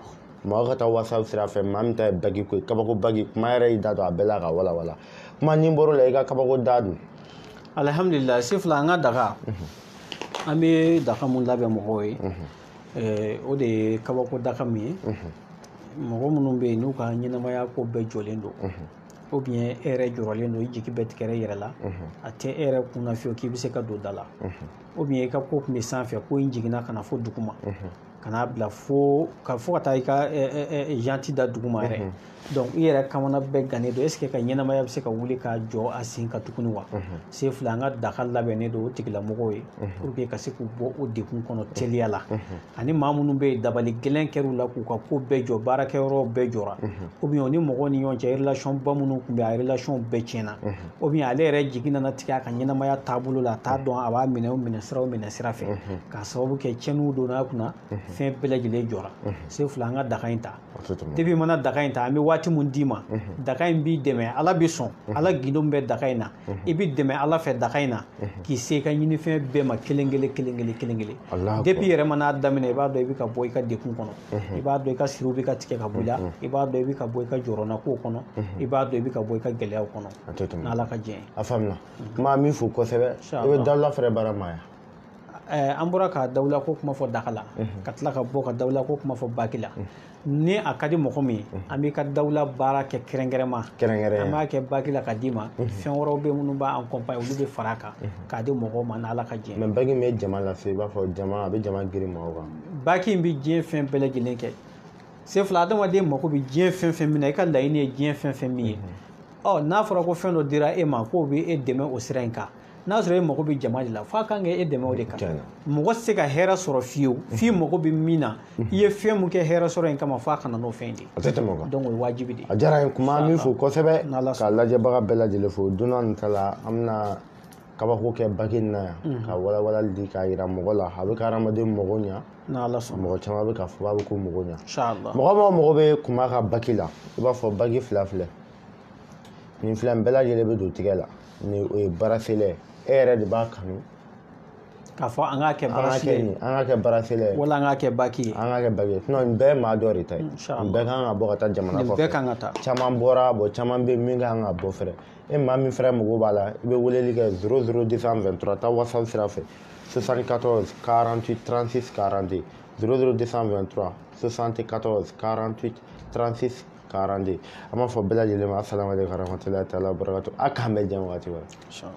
Mɔgɔ ka taa WhatsApp sira fɛ, maa min ta ye bagi ko ye, kabako bagi, kuma yɛrɛ y'i da don a bɛɛ la ka walawala. Kuma ni bɔr'o la, i ka kabako da dun. Alhamdulillah, Sefula, an ka daga, an bɛ daga mun labɛn mɔgɔw ye, o de ye kabako daga min ye. Mɔgɔ minnu bɛ yen n'u ka ɲɛnamaya ko bɛɛ jɔlen don, ou bien e yɛrɛ jɔrɔlen don, i jigi bɛɛ tigɛra i yɛrɛ la, a tɛ e yɛrɛ kunna fiyewu k'i bɛ se ka don da la, ou bien i ka ko tun bɛ sanfɛ, ko in jiginna ka na fo duguma, ka n'a bila fo ka taa i ka janti da duguma yɛrɛ. Donc i yɛrɛ kamana bɛɛ gannen don, est ce que ka ɲɛnamaya bɛ se ka wuli ka jɔ a sen kan tuguni wa? Sefula, an ka daga labɛnnen don o tigilamɔgɔw ye pour que ka se k'u bɔ o degun kɔnɔ teliya la. Ani maa minnu bɛ yen dabali gɛlɛn kɛr'u la k'u ka ko bɛɛ jɔ, baarakɛyɔrɔw bɛɛ jɔra, ou bien o ni mɔgɔw ni ɲɔgɔn cɛ relation ba minnu tun bɛ yen, a relation bɛɛ tiɲɛna, ou bien ale yɛrɛ jigi nana tigɛ a ka ɲɛnamaya taabolo la, a t'a dɔn a b'a minɛ o minɛ sira o minɛ sira fɛ, k'a sababu kɛ tiɲɛniw donna a kunna, Fɛn bɛɛ lajɛlen jɔra. Sefula an ka daga in ta. Depuis i mana daga in ta, an bɛ waati mun d'i ma, daga in b'i dɛmɛ, Ala bɛ sɔn, Ala gindo min bɛ daga in na, i bɛ dɛmɛ Ala fɛ daga in na, k'i se i ka ɲinifɛn bɛɛ ma kelen kelen kelen kelen kelen kelen. Depuis i yɛrɛ mana daminɛ, i b'a dɔn i bɛ ka bɔ i ka degun kɔnɔ, i b'a dɔn i ka siriw bɛ ka tigɛ ka bɔ i la, i b'a dɔn i bɛ ka bɔ i ka jɔrɔna kow kɔnɔ, i b'a dɔn i bɛ ka bɔ i ka gɛlɛyaw kɔnɔ. N'Ala ka diɲɛ ye. A faamuna. Kuma min fo kosɛbɛ, i bɛ dawula fɛrɛ baara ma yan. An bɔra ka dawula ko kuma fɔ daga la, ka tila ka bɔ ka dawula ko kuma fɔ baki la. Ni a ka di mɔgɔ min ye, an b'i ka dawula baara kɛ kɛrɛnkɛrɛnma, an b'a kɛ baki la ka d'i ma. Fɛn wɛrɛw bɛ minnu b'an accompagner, olu bɛ fara a kan k'a di mɔgɔw ma n'Ala ka diɲɛ. Mais baki min bɛ jama lase, i b'a fɔ jama, a bɛ jama girin maaw kan. Baki in bɛ diɲɛ fɛn bɛɛ lajɛlen kɛ. Sefula, adamaden mako bɛ diɲɛ fɛn fɛn min na, i ka laɲini ye diɲɛ fɛn fɛn min ye. Ɔ n'a fɔra ko fɛn dɔ dira e ma k'o bɛ e dɛmɛ o sira in kan, n'a sɔrɔ e mago bɛ jama de la, f'a kan k'e dɛmɛ o de kan. Mɔgɔ tɛ se ka hɛrɛ sɔrɔ fiyewu f'i mago bɛ min na, i ye fɛn mun kɛ hɛrɛ sɔrɔ in kama, f'a kana n'o fɛn de ye. A tɛ tɛmɛ o kan. Donc o ye wajibi de ye. A diyara n ye, kuma min fo kosɛbɛ, ka lajɛbaga bɛɛ lajɛlen fo. Don n'a nata la, an bɛna kabako kɛ baki in na yan, ka walawalali di k'a yira mɔgɔ la, a bɛ ka hadamaden mago ɲa. N'Ala sɔnna. Mɔgɔ caman bɛ k'a fɔ k'a bɛ k'u mago ɲa. Mɔgɔ mɔgɔ mago bɛ kuma ka baki la, i b'a fɔ baki fila filɛ nin filɛ, bɛɛ lajɛlen bɛ don tigɛ la, ni o ye baara selen ye. E yɛrɛ de b'a kanu k'a fɔ an k'a kɛ baaraselen ye, an k'a kɛ baaraselen ye, wala an k'a kɛ baki ye, an k'a kɛ baki ye. Sinon nin bɛɛ ye maa dɔ de ta ye, nin bɛɛ kan ka bɔ ka taa jamana kɔfɛ, nin bɛɛ kan ka taa. Caman bɔra, bɔn caman bɛ yen min kan ka bɔ fɛrɛ. E maa min fɛrɛ mago b'a la, i bɛ weleli kɛ 00223, taa WhatsApp sira fɛ 74 48 36 42, 00223 74 48 36 42. An b'a fɔ bɛɛ lajɛlen ma, asalamu aleykum warahmatulahi taala wabarakatu. A k'an bɛn diɲɛ wagati wɛrɛ.